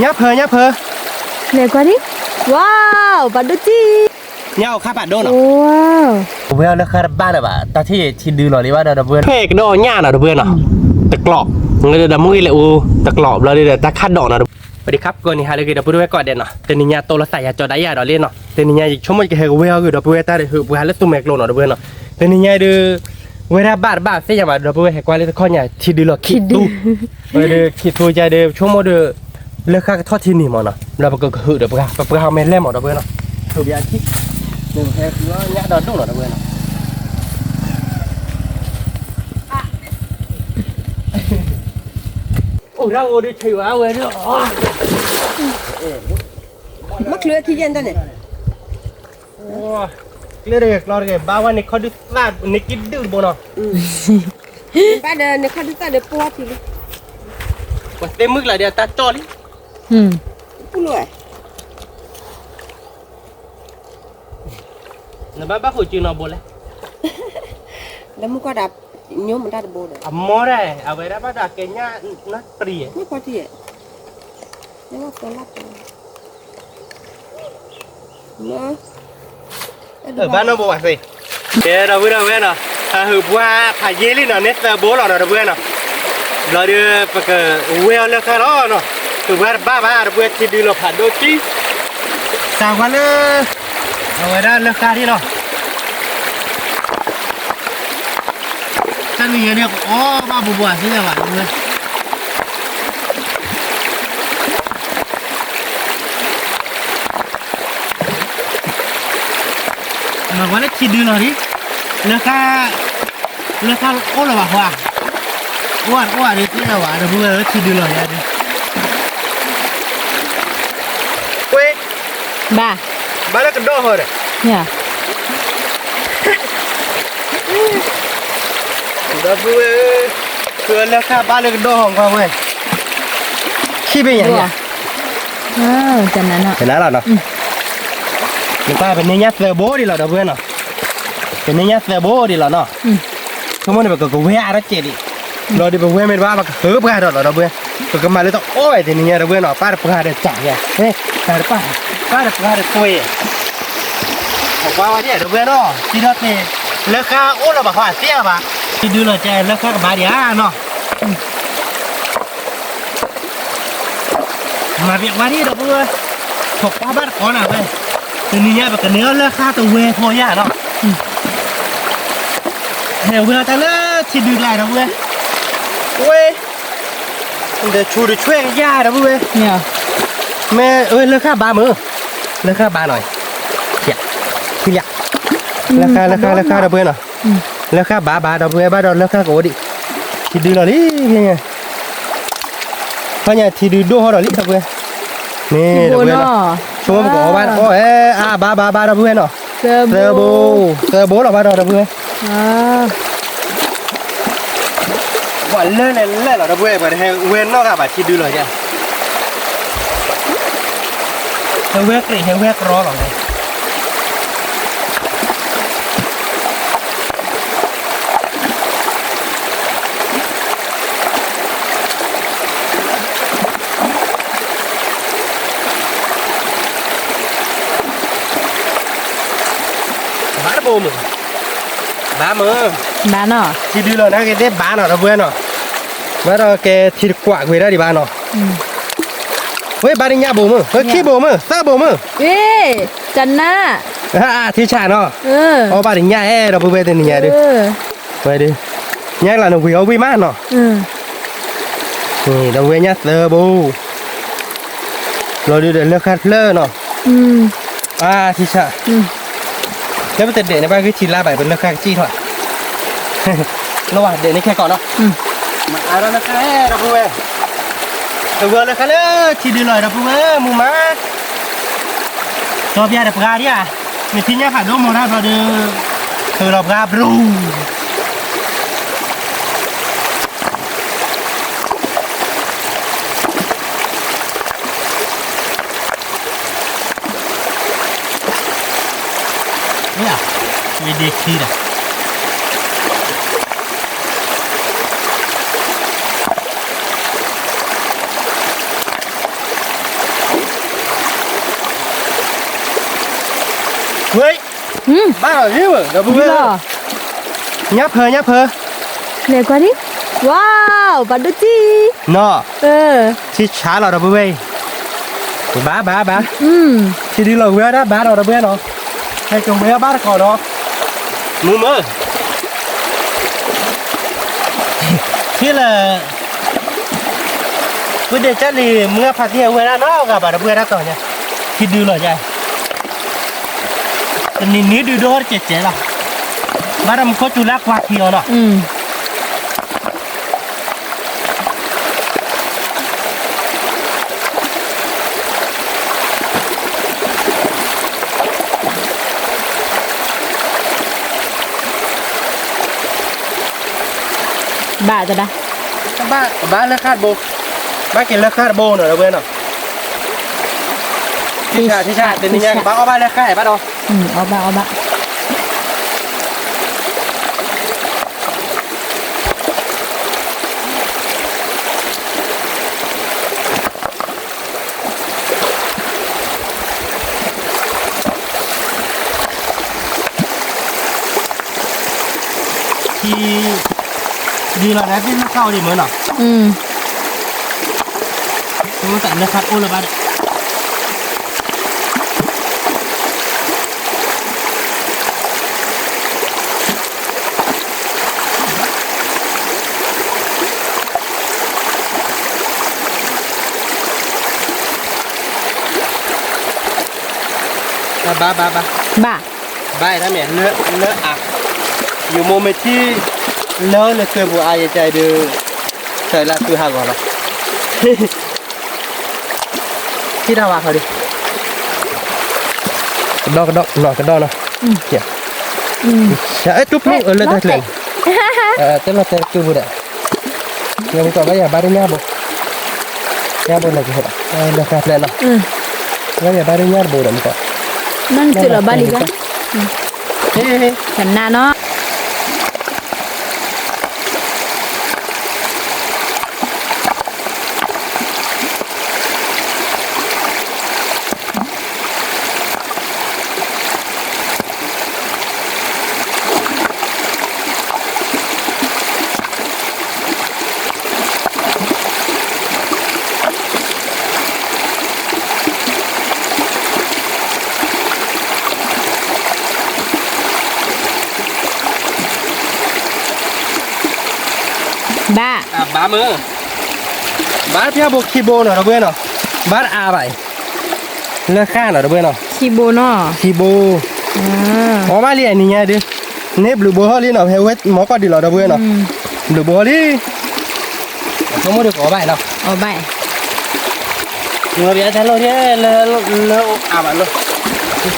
ညၣ်ဖၢ ညၣ်ဖၢ, လဲၤကွၢ်ဒံး, ဝါ, ပာ်ဒိၣ်ကံ, ညၣ်အိၣ်ခါပာ်ဒိၣ်နီၤ, ဝဲအီၤလၢဃါတဘၣ်လၢၤဘၣ် တၢ်ထံၣ်ထံဒုလီၤလံဘၣ်ဒီး ဒီပုၢ်ဝဲၢ် ဖဲကဒီးညၣ်နီၤ ဒီပုၢ်ဝဲၢ်နီၤ, တကျိး, ဒီးမုၢ်ဂ့ၤလဲၤအူတကျိး ဘျီဒီးတၢ်ခါဒိၣ်နီၤ, ပဒီခါပကီၢ်န့ၣ် ဟးလၢဂ့ၤ ဒီပုၢ်ဝဲၢ်ကိးဂၤဒဲးနီၤ, တနံၤညါတိလီၤသးယၤကၠီဒၣ်ယၤဒီးလံနီၤ, တနံၤညါယဆိကမိၣ် ယကဟဲကဝဲအီၤဂ့ၤ ဒီပုၢ်ဝဲၢ် တၢ်ဒုးဟုးပှၤလၢသူၣ်မဲာ်ကျိနီၤ ဒီပုၢ်ဝဲၢ်နီၤ, တနံၤညါဒုး ဝဲဒၣ်ဘၣ်တဘၣ်သ့ၣ်ညါဘၣ် ဒီပုၢ်ဝဲၢ် ဟဲကွၢ်လၢတခီညါ ထံဒုလီၤခံဒူ, ဝဲဒုးခံဒူယၤဒုး ဆိကမိၣ်ဒီး လၢဃါကထီၣ်ထံန့ၣ်မးနီၤ, ဘျီပကကဟုးဒီးပှၤ ပပှၤအီၤမဲာ်လဲၢ်မး ဒီပုၢ်ဝဲၢ်နီၤ, ဟုးဘၣ်ထံ, ဟဲညၣ်ဒီးဒိၣ်နီၤ ဒီပုၢ်ဝဲၢ်နီၤ, အိၣ်ဒၣ်အိၣ်ဒီးဆဲးဝဲဒုး, မ့ၢ်ချုးခံယဲၢ်တၢ်န့ၣ် ကျဲတဂ့ၤ ကျီတဂ့ၤ ဘၣ်ဝဲန့ၣ်ခီဒုးသၣ်န့ၣ်ကံဒုၣ်တဘိနီၤ, ဘၣ်ဒီးန့ၣ်ခီဒုးသၣ်ဒီးပှၢ်ထံလံ, ပှၤသ့ၣ်မုၣ်ကျါဒီးတၢ်ကၠီၣ်လံ, ပူၤလီၤ, နဘၣ်ဘၣ်ဃုာ်စုနီၤဘိလဲၣ်, လၢမုၢ်ကီၢ်ဒၣ် ညိမတၢ်တဘိဒီး အမီၢ်ဒၣ် အဝဲဒၣ်ဘၣ်ဒီးကဲညၣ်နၢ်တရံး, ညၣ်ဖီထံ, ညၣ်ဖီလၢ်ပူၤ ဘၣ်နီၢ်ဘိဝဲသ့ၣ်, ကဲဒီပုၢ်ဝဲၢ်နီၤ, အဟုးပှၢ်ဖးယံာ်လံနီၤ န့ၢ်သၢဘိလီၤနီၤ ဒီပုၢ်ဝဲၢ်နီၤ, ဘျီဒီး ပကဝဲအီၤလၢဃါလီၤနီၤ, ဟုးပှၢ်တဘၣ်ဘၣ် ဒီပုၢ်ဝဲၢ် ထံဒုလီၤဖးဒိၣ်ကံ, စးကွၢ်လၢ အဝဲဒၣ်လၢဃါဒံးလီၤ တၢ်နံၤညါန့ၣ် ကအီၣ်ဘၣ်ဘူးဘူးအသ့ၣ်ညါဘၣ်ဝဲ, မၤကွၢ်လၢထံဒုလီၤဒံး, လၢဃါ, လၢဃါအိၣ်လၢၤဘၣ်ဟီ, အိၣ်အိၣ်ဒံးသ့ၣ်ညါဘၣ် ဒီပုၢ်ဝဲၢ် ထံဒုလီၤယါဒံး, ကွ့, ဘၣ်, ဘၣ်လၢကဒီဟီဒီး ဒီပုၢ်ဝဲၢ်, ဃုလၢဃါဘၣ်လၢကဒီဟီကွၢ်ဝဲ, ခံဘ့ၣ်ညါ, တနၤလီၤနီၤ, နပၢ်ပန့ၢ်ညၣ်သၢဘိဒံးလီၤ ဒီပုၢ်ဝဲၢ်နီၤ, ပန့ၢ်ညၣ်သၢဘိဒံးလီၤနီၤ, ဆိကမိၣ်န့ၣ် ပကကဝဲအါထီၣ်ကဲးဒံး, ဘျီဒီးပဝဲမ့ၢ်တဘၣ် ပကဟုးပှၢ်ဒီးလီၤ ဒီပုၢ်ဝဲၢ်, ပကမၤလၢတအိၣ်ဝဲတနံၤညါ ဒီပုၢ်ဝဲၢ်နီၤ, ပၢ်ဒီးပှၢ်ဒီးစးယါ, ပၢ်ဒီးပှၢ်ဒီးသွဲ ကွၢ်ဝဲဒ် ဒီပုၢ်ဝဲၢ်နီၤ, ထံထီၣ်သ့, လၢဃါအိၣ်လၢၤဘၣ်ဃီသ့ၣ်ညါဘၣ်, ထံဒုလီၤကဲ လၢဃါကဘၣ်ဒံးဧါနီၤ, မၤပျဲကွၢ်ဒံး ဒီပုၢ်ဝဲၢ်, ထိၣ်ကွၢ်ဘၣ်တကိးနၤဝဲ, တနံၤညါ ပကန့ၢ်အီၤလၢဃါတဝဲဖိယါနီၤ, ဟဲဝဲအီၤတၢ်လၢထံဒုကျါ ဒီပုၢ်ဝဲၢ်, ဝဲ ဒီးဆူးဒီးဆွဲကယါ ဒီပုၢ်ဝဲၢ်, မ့ၢ်ဝဲလၢဃါဘၣ်မုၢ်, လၢဃါဘၣ်နီၤ, လၢဃါ လၢဃါ လၢဃါ ဒီပုၢ်ဝဲၢ်နီၤ, လၢဃါဘၣ်ဘၣ် ဒီပုၢ်ဝဲၢ် ဘၣ်ဒီးလၢဃါကအိၣ်ဒံး, ထံဒုလီၤလံ, ခီညါထံဒုဒိၣ်ဟီဒီးလံ ဒီပုၢ်ဝဲၢ်, မ့ၢ်ဒီပုၢ်ဝဲၢ်နီၤ, ဆိကမိၣ်ပကအီၣ်ဘၣ်အီၣ်ဝဲ, အါဘၣ်ဘၣ်ဘၣ် ဒီပုၢ်ဝဲၢ်နီၤ, သၢဘိ, သၢဘိလီၤဘၣ်ဒီး ဒီပုၢ်ဝဲၢ် ပှၤလၢန့ၣ်လဲၣ်လီၤ ဒီပုၢ်ဝဲၢ်, ပှၤတဟဲဝဲနီၢ်ဂၤဘၣ်ထံဒုလီၤယါ, ဟဲဝဲကြ့ၢ် ဟဲဝဲကြီလီၤ, ဘၣ်တဘိမုၢ်, ဘၣ်မုၢ်, ဘၣ်နီၤ, ထံဒုလီၤနာ်က့ၤသ့ၣ်ဘၣ်နီၤ ဒီပုၢ်ဝဲၢ်နီၤ, ဘၣ်ဒီးကဲထံတကွၢ်ကွံာ်ဒၣ်ဒံးဘၣ်နီၤ, ဝဲဘၣ်တညၣ်ဘိမုၢ်, ဝဲခံဘိမုၢ်, သၢဘိမုၢ်, တနၢ်, ထံဆၣ်နီၤ, အီၣ်ဘၣ်တညၣ်အဲၣ် ဒီပုၢ်ဝဲၢ်တနံၤညါဒုး, ဝဲဒုး, ညၣ်ကျါန့ၣ်ဝံၤအီၣ်ဝံၣ်မးနီၤ, ဒီပုၢ်ဝဲၢ်ညၣ်သၢဘိ လီၤဒုးဒီးလၢဃါတဖျၢၣ်နီၤ, အါထံဆၣ်, လၢပတဒဲးန့ၣ် ဘၣ်ဂ့ၢ်ထံလါဘၣ် ပလၢဃါကစံၣ်ထီၣ်, လီၤဘၣ်ဒဲးန့ၣ်ခဲကိးနီၤ, မၤအါထီၣ်လၢဃါဒီပုၢ်ဝဲၢ်, တဝဲလၢဃါလၢထံဒုလီၤ ဒီပုၢ်ဝဲၢ် မုၢ်မး, ကီပျၢ်ဒီးပှၤဒံးဧါ, မ့ၢ်ထံၣ်ညၣ်ဖးဒိၣ်မီၤတၢ်ဘျီဒီး, ထုးလီၤပှၤဘြူၤ ဝဲဒၣ်ခံဒီး, ဘၣ်လီၤလံဧၢ ဒီပုၢ်ဝဲၢ်, ညၣ်ဖၢ ညၣ်ဖၢ, လဲၤကွၢ်ဒံး, ဝါ, ပှၤဒိၣ်တံၢ်, နီၤ, ထံဆါလီၤဒီပုၢ်ဝဲၢ်အံၤ, ဘၣ်ဘၣ်ဘၣ်, ထံဒုလီၤဝဲဒၣ်ဘၣ်ဒီးဒီပုၢ်ဝဲၢ်နီၤ, ဟဲကဝဲဘၣ်တကိးဒီး, မုာ်မုာ် ဟ့ၣ်လၢ ပုၢ်ဒ့ကၢ်လံၤ မုၢ်ဂၢ်ဖးသံအဝဲဒၣ်နီတဂၤဘၣ်ဒီပုၢ်ဝဲၢ်တၢ်တီၤညါ, ထံဒုလီၤယါ, တနံၤနံၤဒုဒိၣ်တကဲးကဲးလီၤ, ဘၣ်ဒီးမူခိၣ်စူၤလၢကွၢ်ထံအီၤနီၤ. ဘၣ်တဒၣ်, ဘၣ်လၢဃၣ်တဘိ, ဘၣ်က့ၤလၢဃၣ်တဘိနီၤ ဒီပုၢ်ဝဲၢ်နီၤ, ထံဆါ ထံဆါ တနံၤညါကဘၣ်အီၣ်ဘၣ်လၢဃၣ်ဘၣ်ဒီး, အီၣ်ဘၣ်အီၣ်ဘၣ်. ထံ, ဒုလီၤဒၣ်သ့ၣ်လၢဃၣ်အိၣ်ဒံးမ့ၢ်နီၤ, တၢ်လၢဃၣ်အိၣ်လၢၤဘၣ်ဒီး ဘၣ်ဘၣ်ဘၣ်, ဘၣ်, ဘၣ်တၢ်မ့ၢ်လၢအါ, ယမိၢ်မ့ၢ်ထံၣ် လၢလၢသွဲပူၤအါယကဲဒုး, တၢ်လၢသုဟးဂီၤလီၤ, ထံၣ်တၢ်ဝါခီဒုး, ကဒီကဒီနီၤ ကဒီနီၤ, အဲ တူၢ်ဖျိလၢတၢ်ကျဲၤ, တၢ်လီၤတဲာ်တူၢ်ပူၤဒီး ယဘၣ်ယၤဘၣ်ဒ်ညၣ်ဘိ, ညၣ်ဘိလၢကဟဲ, လၢဃၣ်ဖျဲးနီၤ, ဘၣ်ယၤဘၣ်ဒ်ညၣ်တဘိဒီးမ့ၢ်ကီး, နစၢလီၤဘၣ်လံဘၣ်, ကနၣ်နီၤ. ဘၣ်, ဘၣ်မုၢ်, ဘၣ်ဖၠၣ်ဘိခံဘိနီၤ ဒီပုၢ်ဝဲၢ်နီၤ, ဘၣ်တအါဘၣ်အံၤ, လၢဃၣ်နီၤ ဒီပုၢ်ဝဲၢ်နီၤ, ခံဘိနီၤ, ခံဘိ, အီၣ်ဘၣ်လံအနံၤညါဒုး, န့ၣ်ဘျုးဘိထီၣ်လံနီၤ ဖဲဝဲမီၢ်ကီၢ်ဒံးလီၤ ဒီပုၢ်ဝဲၢ်နီၤ, ဘျုးဘိထီၣ်လံ. အဆိကမိၣ်ဒုးကအီၣ်ဘၣ်အံၤလီၤ, အီၣ်ဘၣ်, မ့ၢ်ဘၣ်တၢ်လိၣ်ထဲလၢ လၢအါဘၣ်လိၣ်. ဘၣ်,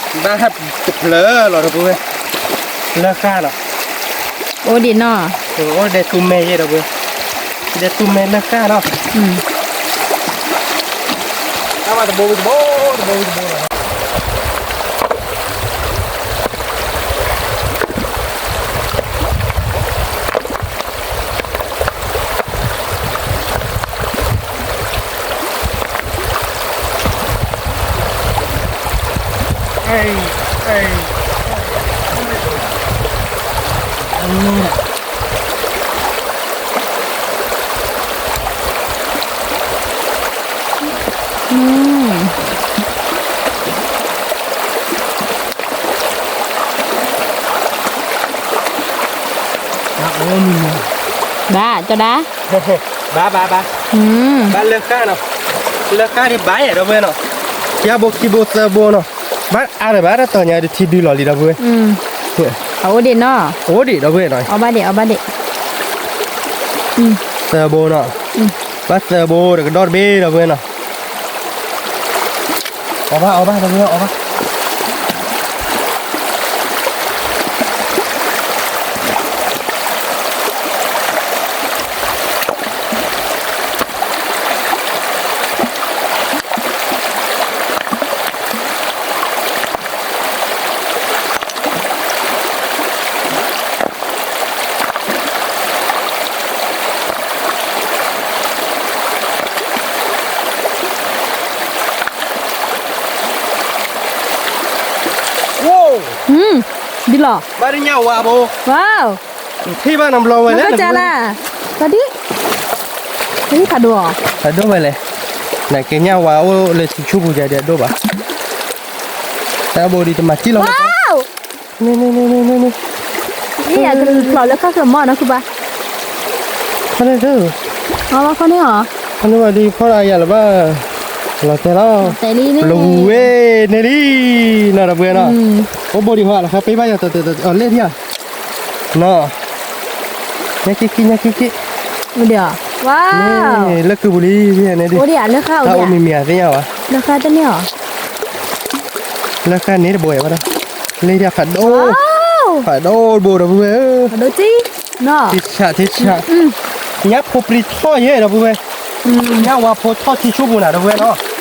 ဘၣ်တဖျၢၣ်လီၤ ဒီပုၢ်ဝဲၢ်, လၢဃၣ်လီၤ, အိၣ်ဒံးနီၤ, အိၣ်ဒဲးတူၢ်မဲာ်ယဲၢ် ဒီပုၢ်ဝဲၢ်, ဒဲးတူၢ်မဲာ်လၢဃၣ်လီၤ, တၢ်ဝဲတဘိတဘိ တဘိတဘိလီၤ. ဘၣ်ကၠီဒၣ်, ဘၣ်ဘၣ်ဘၣ်, ဘၣ်လၢဃၣ်နီၤ, လၢဃၣ်ဒံးဘၣ်ယဲၢ် ဒီပုၢ်ဝဲၢ်နီၤ, ယၤဘိခံဘိသၢဘိနီၤ, ဘၣ်အါလၢၤဘၣ်တၢ်တီၤညါဒုးထံဒုလီၤလံ ဒီပုၢ်ဝဲၢ်, အအိၣ်ဒံးနီၤ, အိၣ်ဒံး ဒီပုၢ်ဝဲၢ်နီၤ, အီၣ်ဘၣ်ဒံး အီၣ်ဘၣ်ဒံး, သၢဘိနီၤ, ဘၣ်သၢဘိဒီးကဒီတဘ့ၣ် ဒီပုၢ်ဝဲၢ်နီၤ. အီၣ်ဘၣ် အီၣ်ဘၣ် ဒီပုၢ်ဝဲၢ် အီၣ်ဘၣ်. အ လီၤ ဘၣ်တညၣ်ဝါဘိ ဝါ ထံၣ်ဘၣ်နဘျီဝဲလဲၣ် နကစၢ်လၢ တဒ် တဒ်ဖးဒိၣ်အီၤ ဖးဒိၣ်ဝဲလဲၣ် နကညၣ်ဝါအိၣ်လၢထံဆူၣ်ပူၤယၤဒ်အဒိၣ်ဘၣ် တၢ်ဘိဒ်တမၤစံၣ်လီၤ ဝါ န့ၣ်န့ၣ်န့ၣ်န့ၣ်န့ၣ် အံၤ တဖျိးလၢခါဃၢၤမီၢ်နီၤ ခုဘၣ် ခီန့ၣ် အဝဲခီန့ၣ်အီၤ ခီန့ၣ်ဝဲဒ်ဖီၣ်အယၤလၢၤဘၣ် လီၤတဲာ်လီၤ တဲာ်လံန့ၣ် လီၤဝဲန့ၣ်လံ နီၤဒီပုၢ်ဝဲၢ်နီၤ အိၣ်ဘိဒံးဟီ လၢခါပ့ၢ်ဘၣ်ယၤတၢ်တၢ်တၢ် အီၤလဲၣ်ဒံးဧါ နီၤ ညါက့ၤက့ၤ ညါက့ၤက့ၤ ဝါ လၢကုပူၤလံ ဖဲန့ၣ်ဒံး တၢ်အိၣ်မံၤမံၤဧါ သ့ၣ်ညါဝဲ လၢခါတန့ၢ်အီၤ လၢခါန့ၣ်တဘိယၤဘၣ်ဒီး လၢဒံးဖးဒိၣ် ဖးဒိၣ်တဘိဒီပုၢ်ဝဲၢ်ဧၢ ဖးဒိၣ်တံၢ် နီၤ ထံဆးထံဆး ညၣ်ဖိပြံထီၣ်ယဲဒီပုၢ်ဝဲၢ် ညၣ်ဝါဖိထီၣ်ထံဆူၣ်ပူၤနၤဒီပုၢ်ဝဲၢ်နီၤ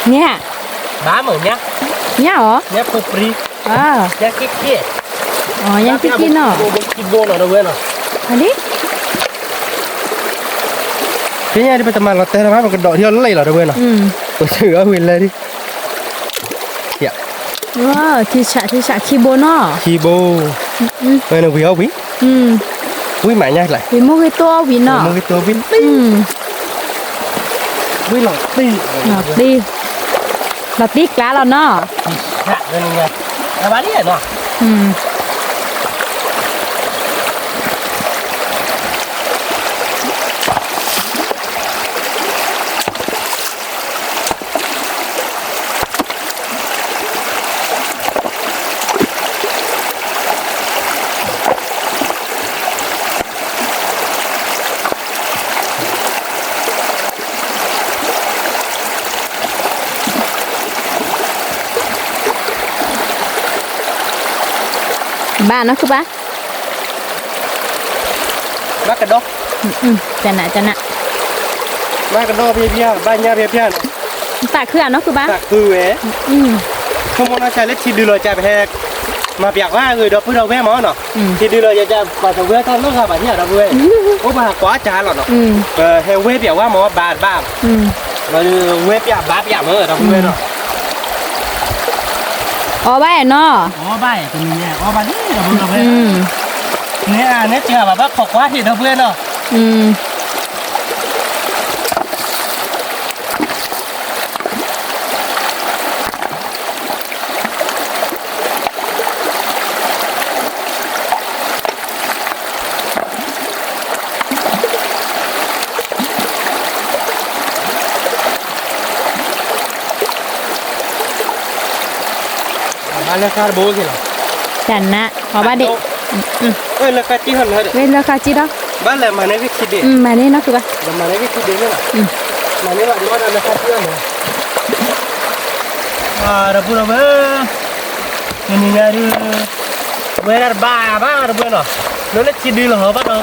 ညၣ် ဘၣ်မုာ်ညၣ် ညၣ်အီၤ ညၣ်ဖိပြံ ညၣ်က့ၣ်က့ၣ် ညၣ်က့ၣ်က့ၣ်နီၤ ဘိဘိခံဘိနီၤဒီပုၢ်ဝဲၢ်နီၤ အဒ် ဖဲညါဒ်ပတမၤလီၤတဲာ်လၢၤဘၣ် ပကဒီးထံအီၤလံလီၤဒီပုၢ်ဝဲၢ်နီၤ ပဆၢအီၤဝံၤလဲၣ်ဒ် ထံဆးထံဆးခံဘိနီၤ ခံဘိ ဝဲန့ၣ်ဝံၤအီၤဝံၤ ဝံၤမးညါကျါ ဝံၤမိၢ်ဂ့ၤတိၢ်အီၤဝံၤနီၤ ဝံၤမိၢ်ဂ့ၤတိၢ်ဝံၤ ဝံၤလီၤတံၢ် လီၤတံၢ် လီၤတံၢ်ကျါလီၤနီၤ ဝဲန့ၣ်ညါ အဘၣ်လံနီၤ ဘၣ်နီၢ်ခုဘၣ် ဘၣ်ကဒီး ကနးကနး ဘၣ်ကဒီးဖဲဖဲ ဘၣ်ညၣ်ဖဲဖဲနီၤ သးခုဧါနီၢ်ခုဘၣ် သးခုဝဲ ဆိကမိၣ်နီၢ်ဆါလၢထံဒုလီၤကၢ် ပဟဲ မၤပျးကွၢ်ဂ့ၤဒီပုၢ်ဒီဝဲၢ်မးနီၤ ထံဒုလီၤကၢ် ပှၤတဝၢတၢ်လီၢ်ဂၤဘၣ်န့ၣ်ဒီပုၢ်ဝဲၢ် အိၣ်ဘၣ်ကွၢ်ကၢ်လီၤနီၤ ပဟဲဝဲပျးဝဲမးဘၣ်တဘၣ် ဝဲပျးဘၣ်ပျးမးဒီပုၢ်ဝဲၢ်နီၤ အီၣ်ဘၣ်နီၤ အီၣ်ဘၣ်လံဒီပုၢ်ဝဲၢ် န့ၣ် န့ၣ်စှၤဘၣ်ဘၣ်ခိးကွၢ်ထံးဒီပုၢ်ဝဲၢ်နီၤ ဘၣ်လၢဃါတဘိက့ၤလီၤ တနး အီၣ်ဘၣ်ဒံး လၢဃါကံၢ်ဟီလၢ လၢဃါကံၢ်ဒီး ဘၣ်လဲၤမၤန့ၢ်ဂံၢ်ထံဒ့ မၤန့ၢ်နီၢ်ခုဘၣ် မၤန့ၢ်ဂံၢ်ထံဒ့န့ၣ်လီၤ မၤန့ၢ်ဘၣ်ဒီးလၢဃါကံၢ်ဟီလၢ ဒီပုၢ်ဒီဝဲၢ် နနံၤညါဒုး ဝဲဒၣ်တဘၣ်ဘၣ်ဒီပုၢ်ဝဲၢ်နီၤ လၢလၢထံဒုလီၤဘၣ်ဒီး လၢဃါတဘၣ်လၢ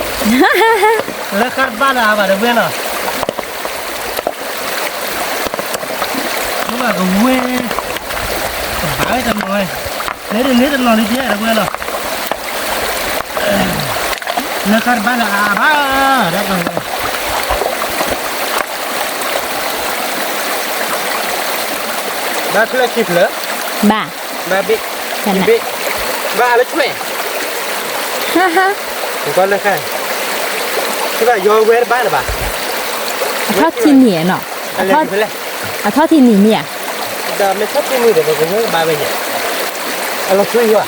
အဘၣ်ဒီပုၢ်ဝဲၢ်နီၤ မ့ၢ်ဘၣ်ကဝဲ ကဘၣ်ဝဲတနီၤဝဲ လဲၤဒ်န့ၣ်တနီၤလံကဲဒီပုၢ်ဝဲၢ်နီၤ လၢဃါတဘၣ်လၢအဘၣ် ဒီပုၢ်ဝဲၢ် ဘၣ်ဖျၢၣ်ခံဖျၢၣ် ဘၣ် ဘၣ်ဘ့ၣ် ဘ့ၣ် ဘၣ်လၢဆွဲၣ် ကွၢ်လၢဃါ ဘၣ်ယီဝဲတဘၣ်လၢၤဘၣ် အထီၣ်ထံနံၤနီၤ အထီၣ်ထံနံၤမ့ၢ်ဧါ ဒီးမ့ၢ်ထီၣ်ထံနံၤဒီး ပကဝဲဘၣ်ဝဲယဲ အလီၤဆွဲၣ်ယွၤ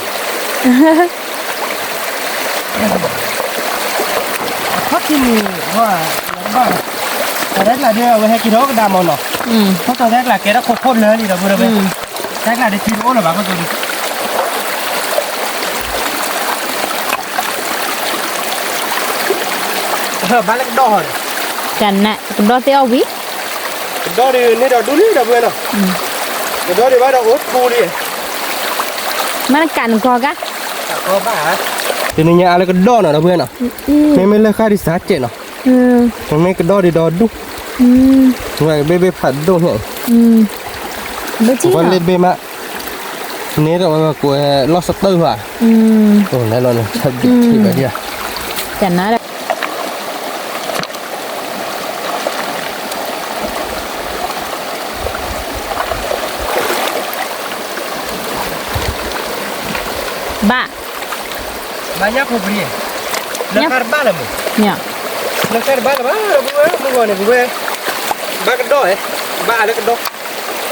အထီၣ်ထံနံၤ ဘၣ် တၢ်ရဲၣ်ကျါဒ်အဝဲဟဲက့ၤထီၣ်ကဒါမီၤနီၤ ခိၣ်တီတၢ်ရဲၣ်ကျါကဲထီၣ်ခိၣ်ခိၣ်လၢာ်လံဒီး ပုၢ်ဒီဝဲၢ် တၢ်ရဲၣ်ကျါဒ်ထံတအိၣ်လၢၤဘၣ်ခိၣ်တီဒ် ဘၣ်လၢကဒီၣ်ဟီဒီး တနး ကဒီၣ်သ့ၣ်အီၣ်ဝံၤ ကဒီၣ်ဒ်န့ၣ်ဒီးဒူလံဒီပုၢ်ဝဲၢ်နီၤ ကဒီၣ်ဒ်ဘၣ်ဒီးအိၣ်ထူလံ မ့ၢ်နကးနကီၢ်ကါ ကီၢ်ဘၣ် တနံၤညါအါလၢကဒီးနီၤ ဒီပုၢ်ဝဲၢ်နီၤ, မ့မ့ၢ်လၢဃၣ်ဒံးစးစဲးနီၤ, မ့မ့ၢ်ကဒီးဒံးဒီဒူၣ်, ဝဲကဘ့ၣ်ဘ့ၣ်ဖးဒိၣ်န့ၣ်, ပှၤလ့ၣ်ဘ့ၣ်မး, န့ၣ်ဒီးဝဲကွဲးလီၢ်စတၢၢ်ဘၣ်, လဲၤလီၤန့ၣ် ဆၢဒုးထံၣ်ဘၣ်ဒံး, တနၤဒီး ဘၣ်, ဘၣ်ညၣ်ဖိပရံ, လၢဃၣ်တဘၣ်လၢၤမး, လၢဃၣ်တဘၣ်လၢၤဘၣ် ဒီပုၢ်ဝဲၢ် မုၢ်ဂီၤန့ၣ် ပဝဲ, ဘၣ်ကဒီး, ဘၣ်အါလၢကဒီး, က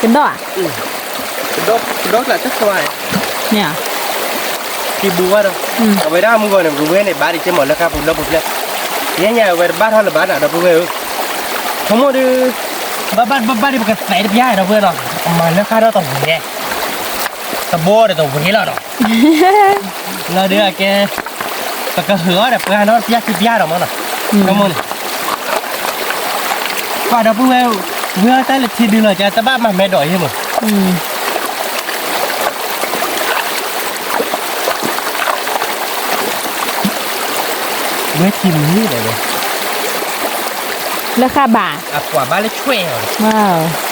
ဒီးဧါ, ကဒီးကျးတခွါ, ထံဘူဘၣ်ဒီး, အဝဲဒၣ်မုၢ်ဂီၤန့ၣ် ပဝဲန့ၣ် ဘၣ်ဒံးကဲမးလၢဃၣ်ပူၤလၢပူၤဖျဲၣ်, ယဲညါအဝဲတဘၣ်ထီၣ်လၢၤဘၣ်နၤ ဒီပုၢ်ဝဲၢ်ဧၢ, ဆိကမိၣ်ဒီး, ဘၣ်ဘၣ်ဘၣ်ဘၣ်ဒီးပကသဲးတပျၢ် ဒီပုၢ်ဝဲၢ်နီၤ, အမၤလၢဃၣ်ဒီးတဝံၤ, တဘိဒီးတဝံၤလီၤနီၤ, လီၤဒုးအကဲ, ပကဟုးအီၣ်ဒီးပှၤနီတပျၢ်ခံပျၢ်ဒီးမးနီၤ, ဆိကမိၣ်န့ၣ်, ကွၢ်ဒီပုၢ်ဝဲၢ်, ဝဲအီၣ်တၢ်လၢထံဒုလီၤ ကတဘၣ်မၤမဲာ်ဒီးယဲမး, ဝဲထံမံၤဒီးဝဲ, လၢဃၣ်ဘၣ်, အကွၢ်ဘၣ်လၢဆွဲၣ်လီၤ,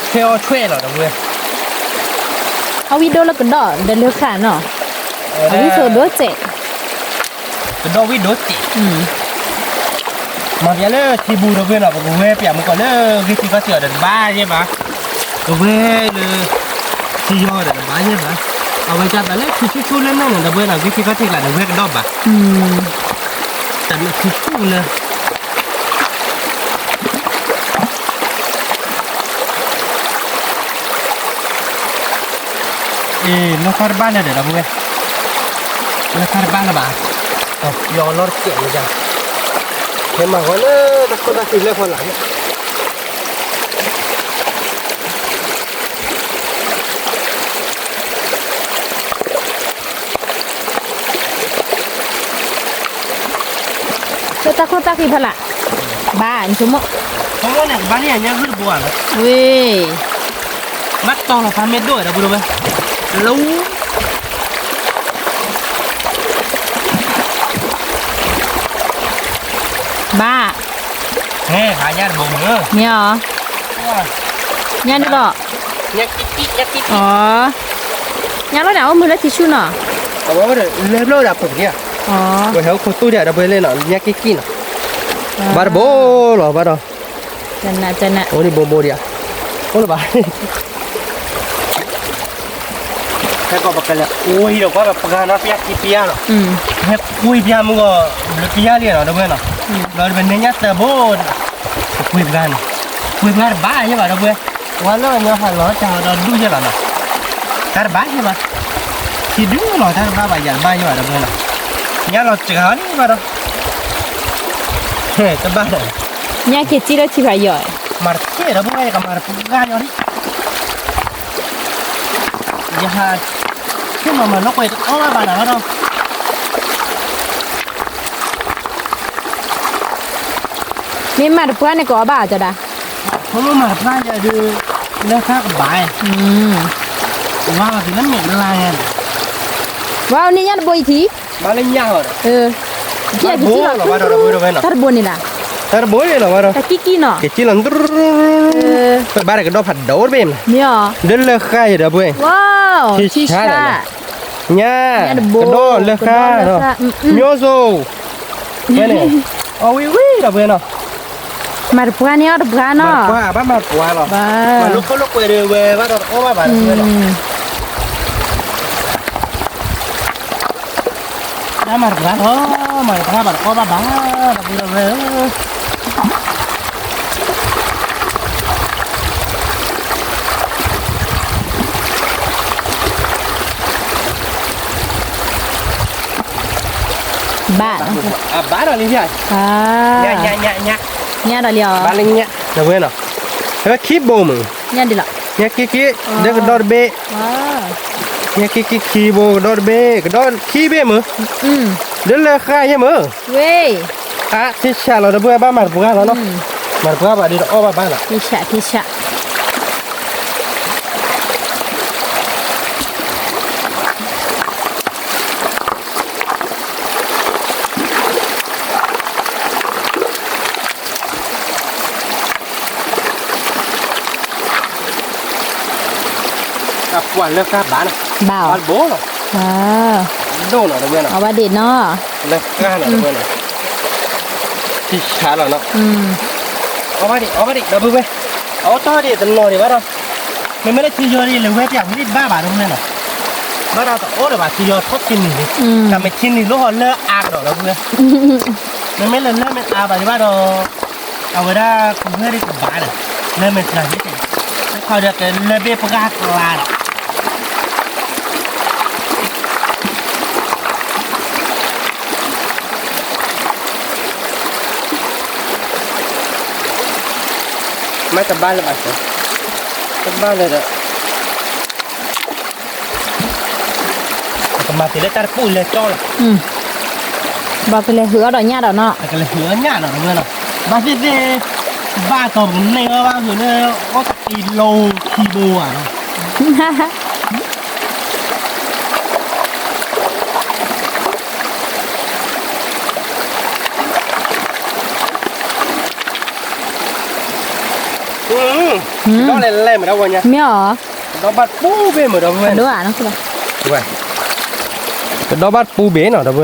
ဆွဲၣ်အီၣ်ဆွဲၣ်လီၤ ဒီပုၢ်ဝဲၢ်, အဝံၣ်ဒိၣ်လၢကဒီးဒီးလၢဃၣ်နီၤ, အဝံၣ်ဆိဒိၣ်စဲး ကဒီးဝံၣ်ဒိၣ်စဲး, မၤပျးလၢထံဘူ ဒီပုၢ်ဝဲၢ်နီၤ, ပကဝဲပျးမုၢ်ကီၢ်လၢဂ့ၢ်ထံခီၣ်ထံးအီၤဒီးတဘၣ်ယဲဘၣ်, ကဝဲလၢ, ထံယီၤဒီးတဘၣ်ယဲဘၣ်, အဝဲကၢ်သးလၢထံဆူၣ်ဆူၣ်လၢန့ၣ်န့ၣ် ဒီပုၢ်ဝဲၢ်နီၤ ဂ့ၢ်ထံခီၣ်ထံးကျါဒီးဝဲကဒီးဘၣ်, တၢ်လၢထံဆူၣ်လၢ အ့ လၢဃၣ်တဘၣ်လၢၤဒီး ဒီပုၢ်ဝဲၢ်, လၢဃၣ်တဘၣ်လၢၤဘၣ်, ယီၤလီၤတစဲးလၢၤ, ဟဲမၤဂီၤလၢတၢ်ခိၣ်တၢ်ခံလၢဖီလာ်, လၢတၢ်ခိၣ်တၢ်ခံဖီလာ်, ဘၣ်နဆိကမိၣ်, ဆိကမိၣ်န့ၣ် ကဘၣ်န့ၢ်အညၣ်ဂုၢ်တဘိဧါလီၤ, ဝ့ၢ်, ဘၣ်တီၤလီၤဖးမ့ၢ်ဒိၣ်ဝဲ ဒီပုၢ်ဝဲၢ်, လၢ ဘၣ်, ဟဲ ဘၣ်ညၣ်တဘိမုၢ်, မ့ၢ်အီၤ, ညၣ်ဒ်လီၤ, ညၣ်လီၤန့ၣ် အိၣ်မုာ်လၢထံဆူၣ်နီၤ, အဝဲလၢလီၤဒၣ်ဖိက့ၤ, ပဟဲအိၣ်ခိၣ်သူၣ်ဒၣ် ဒီပုၢ်ဝဲၢ်လၢနီၤ ညၣ်ကံၢ်ကံၢ်နီၤ, ဘၣ်တဘိလီၤဘၣ်ဒီး, အိၣ်ဒံးဘိဘိဒံးဧါ, အိၣ်လၢၤဘၣ် ဟဲကီးပကလဲၤကွံဒီးကွၢ်ပပှၢ်နီၤ ပျၢ်ခံပျၢ်လီၤ, ဟဲကွံပျၢ်မုၢ်ဂီၤ ဘျုးပျၢ်လံနီၤ ဒီပုၢ်ဝဲၢ်နီၤ, ဒီးပန့ၢ်ညၣ်သၢဘိ, ပကွံပှၢ်န့ၣ်, ကွံပှၢ်တဘၣ်ယဲဘၣ် ဒီပုၢ်ဝဲၢ်, ဝါလၢညီဟးလီၤတၢ်ဒီးဒူၣ်ယဲလီၤနီၤ, တၢ်တဘၣ်ယဲဘၣ်, ထံဒူၣ်လီၤ တၢ်တဘၣ်ဘၣ်ယၤတဘၣ်ယဲဘၣ် ဒီပုၢ်ဝဲၢ်နီၤ, ညၣ်လီၤစှၤလံဘၣ်ဒီး, တဘၣ်ဒီး ညၣ်က့ၤကံၣ်လၢထံဖးယီၤ, မၤတကဲဒီပုၢ်ဝဲၢ် ယကမၤတပှၢ်ညီလံ, ယဟး, ဆ့ၣ်နီၤမၤလိာ်ကွဲတအီၣ်ဘၣ်ဘၣ်နၤဘၣ်ဒီး, မ့ၢ်မၤတပှၢ်န့ၣ်ကအီၣ်ဘၣ်အီၤကဒီး, ဆိကမိၣ်မၤတပှၢ်ယၤဒီး, လၢဃၣ်ကဘၣ်, ဝါလီၤတုၤလၢမဲာ်လါညါန့ၣ်, ဝါန့ၢ်ညၣ်တဘိအံၤထံး, ဘၣ်လၢညၣ်လီၤဒီး, က့ၤကံၣ်လီၤ, တၢ်တဘိန့ၣ်လီၤ, တၢ်တဘိန့ၣ်လီၤဘၣ်ဒီး, တၢ်ကံၣ်ကံၣ်နီၤ, က့ၤကံၣ်လီၤ, ပဘၣ်ဒီးကဒီးဖးဒိၣ်တဘ့ၣ်မး, မ့ၢ်အီၤ, လၢလၢဃၣ်ယၤဒီပုၢ်ဝဲၢ်, ထံဆါ, ညၣ်, ကဒီးလၢဃၣ်, မျိုးစိ, ဝဲန့ၣ်, အီၣ်ဝံၤဝံၤဒီပုၢ်ဝဲၢ်နီၤ, မၤတပှၢ်န့ၣ်အီၣ်တပှၢ်နီၤ, မၤတပှၢ်ဘၣ်မၤတပှၢ်လီၤ, မၤလိာ်ခိၣ်လိာ်ကွဲဒီးဝဲဘၣ်ဒီးတအီၣ်ဘၣ်ဘၣ်ဒီပုၢ်ဝဲၢ်နီၤ, တၢ်မၤတပှၢ်လီၤ, မၤတပှၢ်ဘၣ်တအီၣ်ဘၣ်ဘၣ်, ဒီပုၢ်ဝဲၢ်ဧၢ, ဘၣ်, ဘၣ်ဒီးလံ, ညၣ်ဒီးလံအီၤ, ဘၣ်လၢညၣ်, ဒီပုၢ်ဝဲၢ်နီၤ, အဝဲခံဘိမုၢ်, ညၣ်ဒ်လီၤ, ညၣ်က့ၤက့ၤ, ဒီးကဒီးတဘ့ၣ်, ညၣ်က့ၤက့ၤခံဘိကဒီးတဘ့ၣ်, ကဒီးခံဘ့ၣ်မုၢ်, ဒီးလၢဃၣ်ယဲမုၢ်, ဝ့ၢ်, အါ ထံဆးလီၤ ဒီပုၢ်ဝဲၢ် ဘၣ်မၤတပှၢ်လီၤနီၤ, မၤတပှၢ်ဘၣ်ဒီးတအီၣ်ဘၣ်ဘၣ်လီၤ, ထံဆး ထံဆး ဘၣ်, အပှၤလၢဃၣ်ဘၣ်နီၤ, ဘၣ်အီၤ, ဘၣ်တဘိနီၤ, ဒိၣ်နီၤ ဒီပုၢ်ဝဲၢ်နီၤ, အီၣ်ဘၣ်ဒံးနီၤ, လၢဃၣ်နီၤ ဒီပုၢ်ဝဲၢ်နီၤ, ထံဆါလီၤနီၤ, အီၣ်ဘၣ်ဒံး အီၣ်ဘၣ်ဒံး ဒီပုၢ်ဝဲၢ်, အီၣ်တီၢ်ဒံးတနီၤဒံးဘၣ်ဒီး, မ့မ့ၢ်လၢထံယီၤဒံး လဲၤဝဲပျးဝံၤဒံးဘၣ်ဘၣ် ဒီပုၢ်ဝဲၢ်နီၤ, ဘၣ်ဒီးတအီၣ်လၢၤဘၣ် ထံယီၤထီၣ်ခံနံၤလံ, တၢ်မ့ၢ်ထံနံၤလိၣ်ဟီလၢအါကဒီး ဒီပုၢ်ဝဲၢ်, မ့မ့ၢ်လၢလၢမ့ၢ်အါဘၣ်ဒံးဘၣ်ဒီး အဝဲဒၣ်ကဂၢၢ်ဒံးကဘၣ်ဒီး, လၢမဲာ်သၣ်န့ၣ်, တခီဒီးကလၢဘ့ၣ်ပှၢ်ကျါဒီး, မ့ၢ်တဘၣ်လၢၤဘၣ်, တဘၣ်လၢၤဒီး ပကမၤတ့ၢ်လၢတၢ်တပူၤလဲၤကၠီလီၤ, ဘၣ်ကလဲၤဟုးအီၣ်ဒီးညၣ်ဒီးနီၤ, ကလဲၤဟုးအီၣ်ညၣ်ဒီး ဒီပုၢ်ဝဲၢ်နီၤ, ဘၣ်သ့ၣ်သ့ၣ်, ဘၣ်တီၢ်ပကန့ၢ်အီၣ်ဘၣ်ဟုးလၢ အီၣ်တကံလိခံဘိဘၣ်နီၤ ဒီးလဲၤလဲၤမ့ၢ်ဒီးဝဲညါ, မ့ၢ်အီၤ, ကဒီဘၣ်တပူၤဘ့ၣ်မ့ၢ်ဒီးဝဲ, ကဒီဘၣ်တပူၤဘ့ၣ်နီၤ ဒီပုၢ်ဝဲၢ်နီ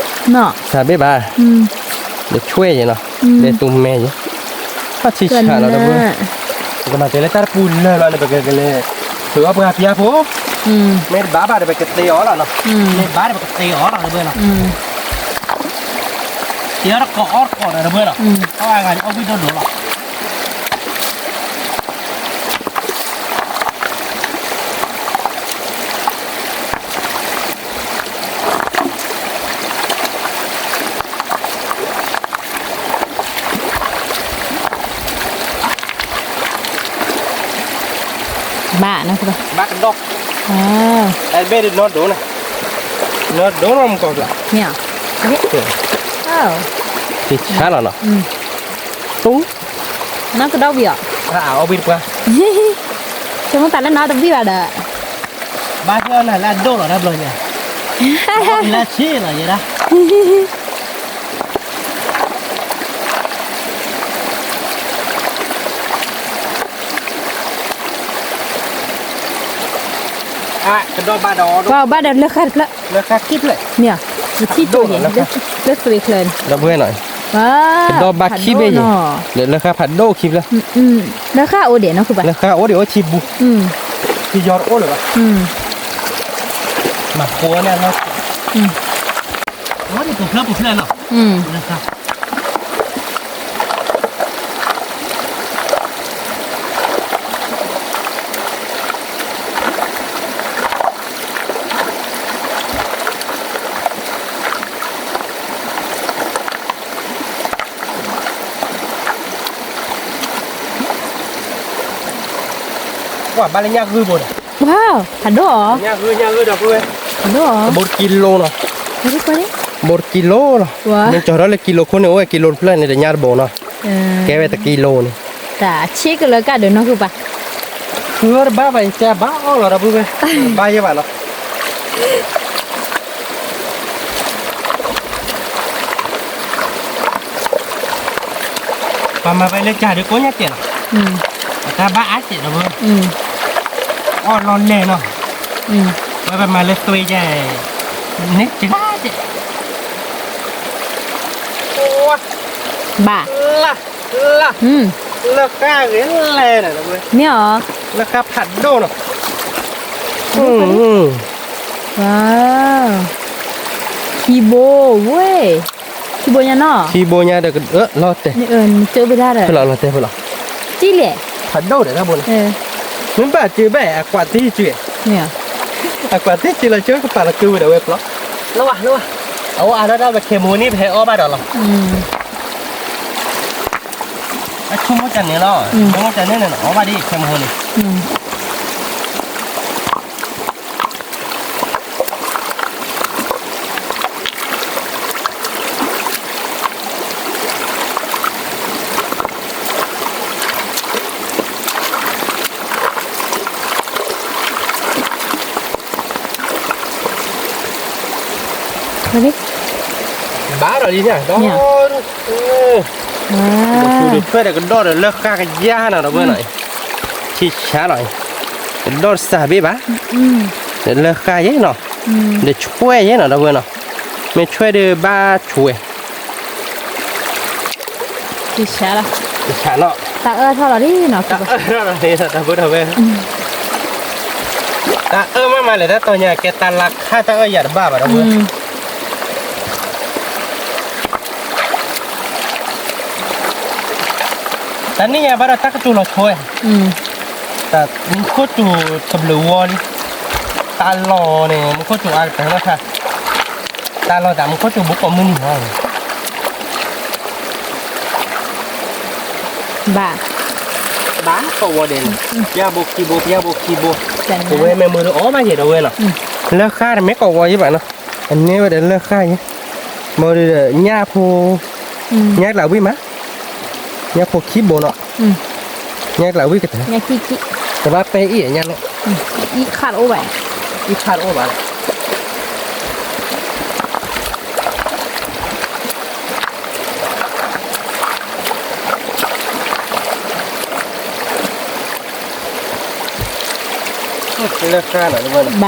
ၤ, စၢ်ဘ့ၣ်ဘၣ်, ဒီးဆွဲယဲနီၤ, ဒီးတူၢ်မဲယဲ, ဘၣ်ထံဆါလီၤ ဒီပုၢ်ဝဲၢ်, ပကမၤတ့ၢ်လၢတၢ်တပူၤလၢာ်လီၤန့ၣ် ပကကလဲၤ ဟုးအီၣ်ပှၤပျါဖိ, မ့ၢ်တဘၣ်ဘၣ်ဒီး ပကသ့အီၤလီၤနီၤ, မ့ၢ်ဘၣ်ဒီး ပကသ့အီၤလီၤ ဒီပုၢ်ဝဲၢ်နီၤ, သ့အီၤတကိးအီၣ်တကိးဒီး ဒီပုၢ်ဝဲၢ်နီၤ, အီၣ်အဂၤန့ၣ် အီၣ်ဝံၣ်ဒိၣ်ဒိၣ်လီၤ. ဘၣ်နီၤ, ဘၣ်ကဒီး, တၢ်ဘ့ၣ်ဒုးနီၢ်ဒိၣ်နီၤ, နီၢ်ဒိၣ်နီၤ မ့ၢ်ကီၢ်ကျါ, မ့ၢ်, ဆါလီၤနီၤ, တူၢ်, နီၢ်ကဒီးဝံၤအီၤ, အီၣ်ဝံၣ်တပှၢ်, ဆိကမိၣ်သးလၢနီၢ်တဝံၣ်ဘၣ်ဒီး ဘၣ်သ့ၣ်အီၤနၤလၢအဒိၣ်လီၤတၢ်ဘျီညါ, လၢဆ့လီၤယဲဒၣ်, ကဒီးဘၣ်ဒီး, ဘၣ်ဒီးလၢဃၣ်တဖျၢၣ်, လၢဃၣ်ခံဖျၢၣ်, မ့ၢ်, ပထံၣ်ကၠိယဲ, လၢသွ့ချၢန့ၣ်, ဒီပုၢ်ဝဲၢ်နီၤ, ကဒီးဘၣ်ခံဘ့ၣ်ယဲ, လၢဃၣ်ဖးဒိၣ်ခံဖျၢၣ်, လၢဃၣ်အိၣ်ဒံးနီၤ, လၢဃၣ်အိၣ်ဒံးအိၣ်ထံဘူ, ထံယီၤတအိၣ်လၢၤဘၣ်, မၤဃိန့ၣ်လီၤ, အိၣ်ဒံးပူၤဖျၢၣ်ပူၤဖျၢၣ်နီၤ, လၢဃၣ် ပှၤဘၣ်လၢညၣ်ဂုၢ်ဘိဒီး, ဝါ, ဖးဒိၣ်အီၤ, ညၣ်ဂုၢ် ညၣ်ဂုၢ်ဒီပုၢ်ဝဲၢ်, ဖးဒိၣ်အီၤ, ဘိတကံလိနီၤ, ဘိတကံလိလီၤ, မ့ၢ်ကၠီၤထီၣ်လၢကံလိခိၣ်န့ၣ် အိၣ်ဝဲကံလိတဖျၢၣ်န့ၣ် တညၣ်တဘိနီၤ, ကဲဝဲတကံလိန့ၣ်, တၢ်ဆ့ကလၢကၢ်ဒုးနီၢ်ဂုၢ်ပှၤ, ဃုအီၣ်တဘၣ်ဘၣ် ယတဲဘၣ်အီၣ်လီၤဒီပုၢ်ဝဲၢ်, ဘၣ်ယဲဘၣ်လီၤ. ပှၤမၤဝဲလၢကၢ်ဒုးကိးညါတဲလီၤ, တၢ်ဘၣ်အါတဲလီၤ, အီၣ်လီၤလဲၢ်နီၤ, ဝဲပမၤလၢသွ့ကဲ, န့ၣ်ကဲတဲ, ဘၣ်, လၢ, လၢ, လၢဃၣ်ဂ့ၤလဲၢ်န့ၣ်, မ့ၢ်အီၤ, လၢဃၣ်ဖးဒိၣ်နီၤ, ဝါ, ခံဘိဝဲ, ခံဘိညါနီၤ, ခံဘိညါဒီး လီၤတဲာ်, နကၢဘ့ၣ်ဒၣ်ဒီး, ဖဲလီၤ လီၤတဲာ်ဖဲလီၤ, တံၢ်လဲၣ်, ဖးဒိၣ်ဒီးတၢ်ဘိန့ၣ်, မ့ၢ်ဘၣ်စၢၤဘၣ် အကွၢ်တံၢ်စၢၤ, အကွၢ်တံၢ်စၢၤလီၤ ကၠိကပာ်လီၤကၢဝဲဒီးဝဲပျီ, လီၤ, လီၤ, အအိၣ်အါထီၣ်တၢ်လၢခဲမဟိန့ၣ် ပဟဲအီၣ်ဘၣ်ဒီးလီၤ, အဆိကမိၣ်တၢ်န့ၣ်လီၤ, ဆိကမိၣ်တၢ်န့ၣ်န့ၣ် အီၣ်ဘၣ်ဒ်ခဲမဟိန့ၣ် ဘၣ်ဒီးလံန့ၣ်, ဒီး, ဒီးဖဲဒီးကဒီးဒီးလၢဃၣ်ကယါနီၤ ဒီပုၢ်ဝဲၢ်နီၤ, ထံဆါလီၤ, တဒီၣ်တစၢ်ဘ့ၣ်ဘၣ်, ဒီးလၢဃၣ်ယဲနီၤ, ဒီးဆွဲယဲနီၤ ဒီပုၢ်ဝဲၢ်နီၤ, မ့ၢ်ဆွဲဒီးဘၣ်ဆွဲ တဆးလီၤ, တဆးနီၤ, တၢ်အၢၣ်ထီၣ်လီၤဒ်နီၤ, တၢ်အၢၣ်ထီၣ်လီၤဒ်နီၤ ဒီပုၢ်ဝဲၢ်, တၢ်အၢၣ်မးမးလဲၣ် တၢ်တီၤညါ ကဲတၢ်လၢခါတၢ်အၢၣ်ယၤတဘၣ်ဘၣ် ဒီပုၢ်ဝဲၢ်, တၢ်နံၣ်ညါဘၣ်ဒီးတၢ်ကတိၤလီၤဆိဝဲ, တၢ်မူခိၣ်စူၤတဘျုးဝီလံ, တၢ်လီၢ်န့ၣ် မူခိၣ်စူၤအါကတၢၢ်လီၤခါ, တၢ်လီၢ်တၢ်မူခိၣ်စူၤဘူးကိးမုၢ်နံၤဟီ, ဘၣ်, ဘၣ်ကိးဝီဒဲးန့ၣ်, ပျၢ်ဘိခံဘိ ပျၢ်ဘိခံဘိ, ပဝဲမ့ၢ်မုာ်ဒီးအီၣ်ဘၣ်ယဲဒီပုၢ်ဝဲၢ်နီၤ, လၢဃၣ်တမ့ၢ်ကိးဝီယဲဘၣ်နီၤ, အန့ၢ်ဝဲဒီးလၢဃၣ်ယဲ, မ့ၢ်ဒီးညၣ်ဖိ, ညၣ်ကျးဝံၣ်မး, ညၣ်ဖိခံဘိနီၤ, ညၣ်ကျးဝံၣ်ကတၢၢ်, တဘၣ်ပဲအံၣ်ညၣ်န့ၣ်, အံၣ်ခၣ်တအိၣ်ဘၣ်, အံၣ်ခၣ်တအိၣ်ဘၣ်လီၤ လၢဃၣ်နီၤ ဘၣ်, ဘၣ်, ခံဘိညါ, ခ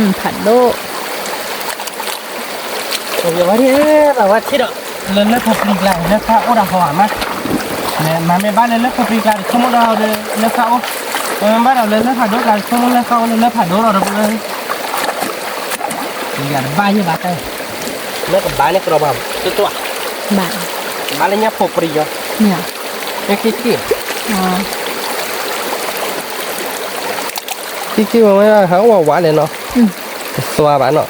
ံဘိ, ခံဘိ, ဖးဒိၣ်, ဝဲဒၣ်, ဝဲထံၣ်ဒီး, လၢလၢဖိပျံၤကျါ လၢဃၣ်အိၣ်ဒီးဟီမး, မ့မ့ၢ်ဘၣ်လၢလၢဖိပျံၤကျါ ဆိကမိၣ်ဒီးလၢဃၣ်အိၣ်, မ့မ့ၢ်ဘၣ်ဒီးလၢလၢဖးဒိၣ်ကျါ ဆိကမိၣ်လၢဃၣ်အိၣ်လၢလၢဖးဒိၣ်လီၤ ဒီပုၢ်ဝဲၢ် ယတဘၣ်ယဲဘၣ်တၢ်, လၢကဘၣ်န့ၣ်ကဒီးဘၣ်, တတူၢ်, ဘၣ်လၢညၣ်ဖိပြံယီၤ, ညၣ်ခံခံ, ခံခံဝဲဝဲဟးအိၣ်ဝးဝးလဲၣ်နီၤ, တသွါဘၣ်နီၤ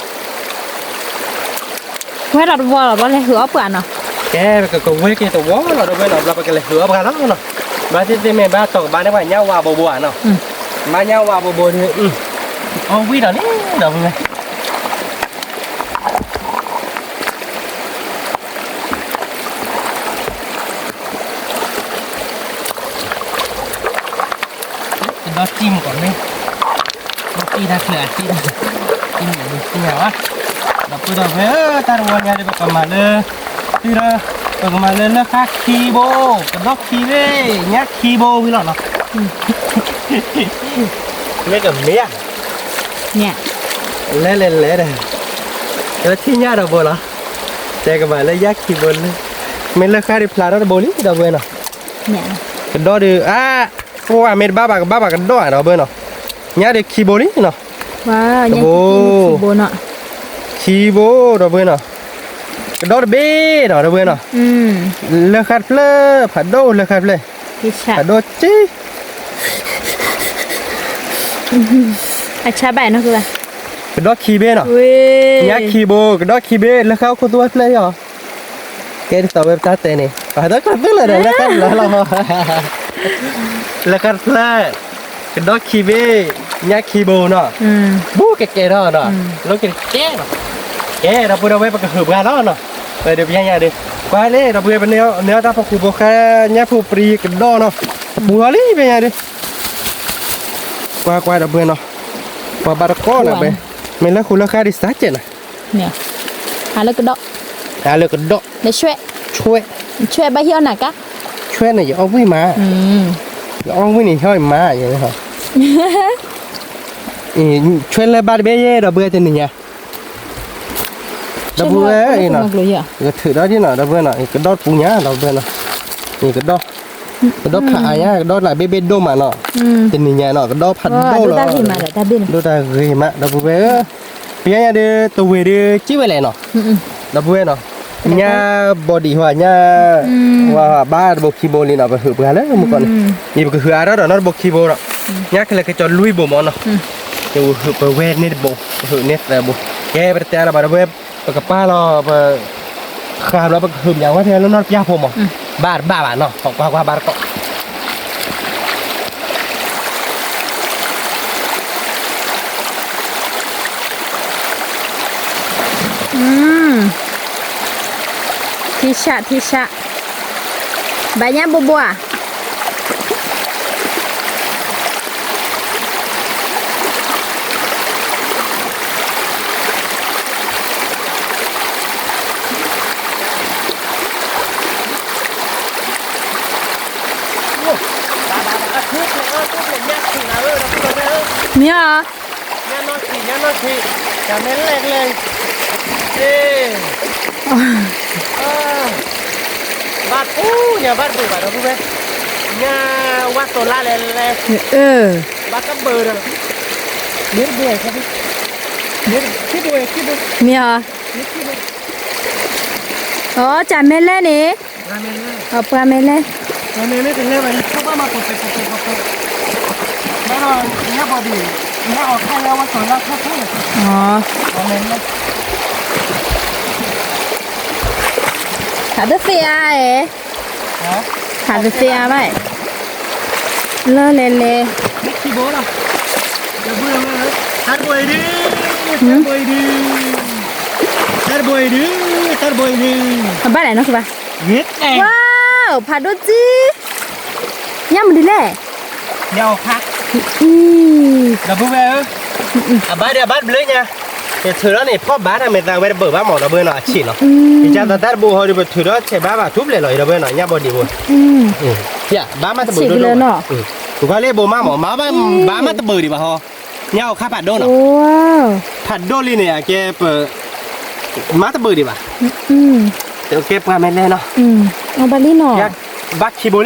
ဝဲဒီးတဝီလီၤ ဘျီလဲၤဟုးအီၣ်ပှၤနီၤ, ကဲ ပကကဝဲက့ၤတဝီလီၤ ဒီပုၢ်ဝဲၢ်နီၤ ဘျီပကလဲၤဟုးအီၣ်ပှၤလီၤနီၤ, ဘၣ်သ့ၣ်သ့ၣ်မ့ၢ်ဘၣ်တီၢ်ကဘၣ်န့ၣ် ပှၤညၣ်ဝါဘိဘိဧါနီၤ, ဘၣ်ညၣ်ဝါဘိဘိဒီး, အီၣ်ဝံၣ်ဒီးန့ၣ် ဒီပုၢ်ဝဲၢ် ကဒီးတံၢ်မ့ၢ်ကီးမ့ၢ်, ဒီးတံၢ်တၢ်ချၢးအတံၢ်, တံၢ်မ့ၢ်တံၢ်ညါဝဲ, ဒီပုၢ်ဝဲၢ်ဧၢ တၢ်တဝီညါဒီး ပကမၤလၢ, တုၤဒီး, ပကမၤလၢလၢဃၣ်ခံဘိ, ကဒီးခံဘ့ၣ်, ညၣ်ခံဘိဝံၤလီၤနီၤ, မ့ၢ်ကမ့ၢ်ဧါ, လဲၤလဲၤလဲၤဒီး, လၢထံၣ်ညၣ်ဒီးဘိလီၤ, တဲကမၤလၢညၣ်ခံဘိလၢ, မ့ၢ်လၢဃၣ်ဒုးဖျါထီၣ်တဘိလံ ဒီပုၢ်ဝဲၢ်နီၤ, ကဒီးဒုးအါ ပှၤမ့ၢ်တဘၣ်ဘၣ်ကဘၣ်ဘၣ်ကဒီးဧါ ဒီပုၢ်ဝဲၢ်နီၤ, ညၣ်ဒုးခံဘိလံနီၤ, တဘိ, ခံဘိ ဒီပုၢ်ဝဲၢ်နီၤ, ကဒီးတဘ့ၣ်နီၤ ဒီပုၢ်ဝဲၢ်နီၤ, လၢဃၣ်တဖျၢၣ် ဖးဒိၣ်လၢဃၣ်တဖျၢၣ်, ဖးဒိၣ်က့ အဆါဘၣ်နီၤ, ကဒီးခံဘ့ၣ်နီၤ, ညၣ်ခံဘိ ကဒီးခံဘ့ၣ် လၢဃၣ်အိၣ်ခိၣ်သူဝဲဖျၢၣ်အီၤ, ကဲဒ်သိးဝဲပတၢ်တဲန့ၣ် ပှၤဟဲသီကျၢၢ်လၢာ်ဒီး လၢဃၣ်တဖျၢၣ်လီၤ, လၢဃၣ်တဖျၢၣ်, ကဒီးခံဘ့ၣ်, ညၣ်ခံဘိနီၤ, ဘူးကကဲထီၣ်နီၤ, လီၤကကဲနီၤ, ကဲဒီပုၢ်ဝဲၢ် ပကဟုးပှၤလီၤနီၤ, ဝဲဒုးပညါညါဒီး, ကွၢ်လံ ဒီပုၢ်ဝဲၢ် ပန့ၢ်အီၣ်တၢ်ဖိဃူဖိဃါ ညၣ်ဖိပြံကဒီးနီၤ, ပူၤထီၣ်လံပညါဒီး ကွၢ်ကွၢ်ဒီပုၢ်ဝဲၢ်နီၤ, ပှၤဘၣ်တကိးနီၤ မ့ၢ်လၢဃူလၢဃါဒံးစၢ်ကဲးနီၤ, ဟးလၢကဒီး, ဟးလၢကဒီး, ဆွဲ, ဆွဲ, ဘၣ်ဟံးအီၣ်နၤကါ, ဆွဲန့ၣ် ယအီၣ်ဝံၣ်မး, ယအီၣ်ဝံၣ်န့ၣ် ဟံးအီၣ်မး, ဆွဲလၢဘၣ်တဘ့ၣ်ယဲ ဒီပုၢ်ဝဲၢ်တနံၤညါ ဒီပုၢ်ဝဲၢ်, ကထုးဒီးဒ်နီၤ ဒီပုၢ်ဝဲၢ်နီၤ, ကဒီးတပူၤညါ ဒီပုၢ်ဝဲၢ်နီၤ, ကဒီး, ကဒီးဖးအါညါ ကဒီးလၢဘ့ၣ်ဘ့ၣ်ဒိၣ်မးနီၤ, တနံၤညါနီၤ ကဒီးဖးဒိၣ်လီၤ, ဒိၣ်တၢ်ဂ့ၤမး ဒီပုၢ်ဝဲၢ်ဧၢ, ပညါညါဒီး တဝ့ၤဒီး ကံၣ်ဝဲလဲၣ်နီၤ, ဒီပုၢ်ဝဲၢ်နီၤ, ညၣ်ဘီဒံးဟီ ညၣ်, ဝဲဘၣ်တဘိခံဘိလံနီၤ ပဟုးပှၤလၢမုၢ်ကီၢ်န့ၣ်, ယပကဟုးအါထီၣ်ဒီးနီတဘိခံဘိဒီး, ညၣ်ခဲလၢာ်ကစီၤလွံၢ်ဘိမးနီၤ, ယဟုးပဝဲန့ၢ်တဘိ, ပဟုးန့ၢ်သၢဘိ, ကဲပတတဲလီၤဘၣ် ဒီပုၢ်ဝဲၢ်, ပကပာ်လီၤ ပ ဃာ်ဘျီ ပကဟုးမၠးဝဲဖဲလၢနီၢ်တပျၢ်ဖိမး, ဘၣ်တဘၣ်ဘၣ်နီၤ ကွၢ်ကွၢ်ဘၣ်တကိး, ထံဆး ထံဆး, ဘၣ်ညၣ်ဘိဘိဧါ. မ့ၢ်ဧါ, ညါနီၢ်ဆံး ညါနီၢ်ဆံး, တၢ်မ့ၢ်လဲၣ်ကျဲ, ဘၣ်ထူညါဘၣ်တဘၣ်ဘၣ်ဒီပုၢ်ဝဲၢ်, ညါဝါသိးလါလဲၣ်လဲၣ်, ဘၣ်တဘၣ်ဒီး, မ့ၢ်တဘၣ်, မ့ၢ်ဧါ, အီ တၢ်မ့ၢ်လဲၣ်န့ၣ်, အပှၤမ့ၢ်လဲၣ်, ညါဘီဒံး, ညါအီၣ်ခါလၢဝါသိးလါထီၣ်ထီၣ်န့ၣ်, အီ ဟးတသ့အါအံၤ, ဟးတသ့အါဘၣ်, လၢလဲၤလဲၤ, တၢ်တဘိအံၤဒု, တၢ်တဘိအံၤဒု, တၢ်တဘိအံၤဒု, တၢ်တဘိအံၤဒု, အဘၣ်လဲၣ်နီၢ်ကဘၣ်, ဝါ, ဖးဒိၣ်ကံ, ညၣ်မနုၤလဲၣ်, ညၣ်အီၣ်ခါ, ဒီပုၢ်ဝဲၢ်ဧၢ, အဘၣ်ဒီးအဘၣ်တဘျုးညါ, ယထုးထီၣ်န့ၣ် ဖီၣ်ဘါတၢ်မ့ၢ်သးဝဲတဘၣ်ဘၣ်မးဒီပုၢ်ဝဲၢ်နီၤ အဆံးနီၤ, ယကသးတၢ်တဘိဟီဒုး ပထုးထီၣ်ဆဲးဘါဘၣ်ထူပျဲၢ်လီၤ ဒီပုၢ်ဝဲၢ်နီၤ ညၣ်ဘီဒံးဘိ, ဘါမးတဘၣ်ဒိၣ်, ပှၤလၢဘိမးမး, ဘါမးတဘၣ်ဒံးဘၣ်ဟီ, ညၣ်အီၣ်ခါဖးဒိၣ်နီၤ, ဖးဒိၣ်လံန့ၣ် အကဲပ မးတဘၣ်ဒံးဘၣ်, ကဲပှၤမ့ၢ်လဲၣ်နီၤ, ဘၣ်ခံဘိလံ ဒီပုၢ်ဝဲၢ်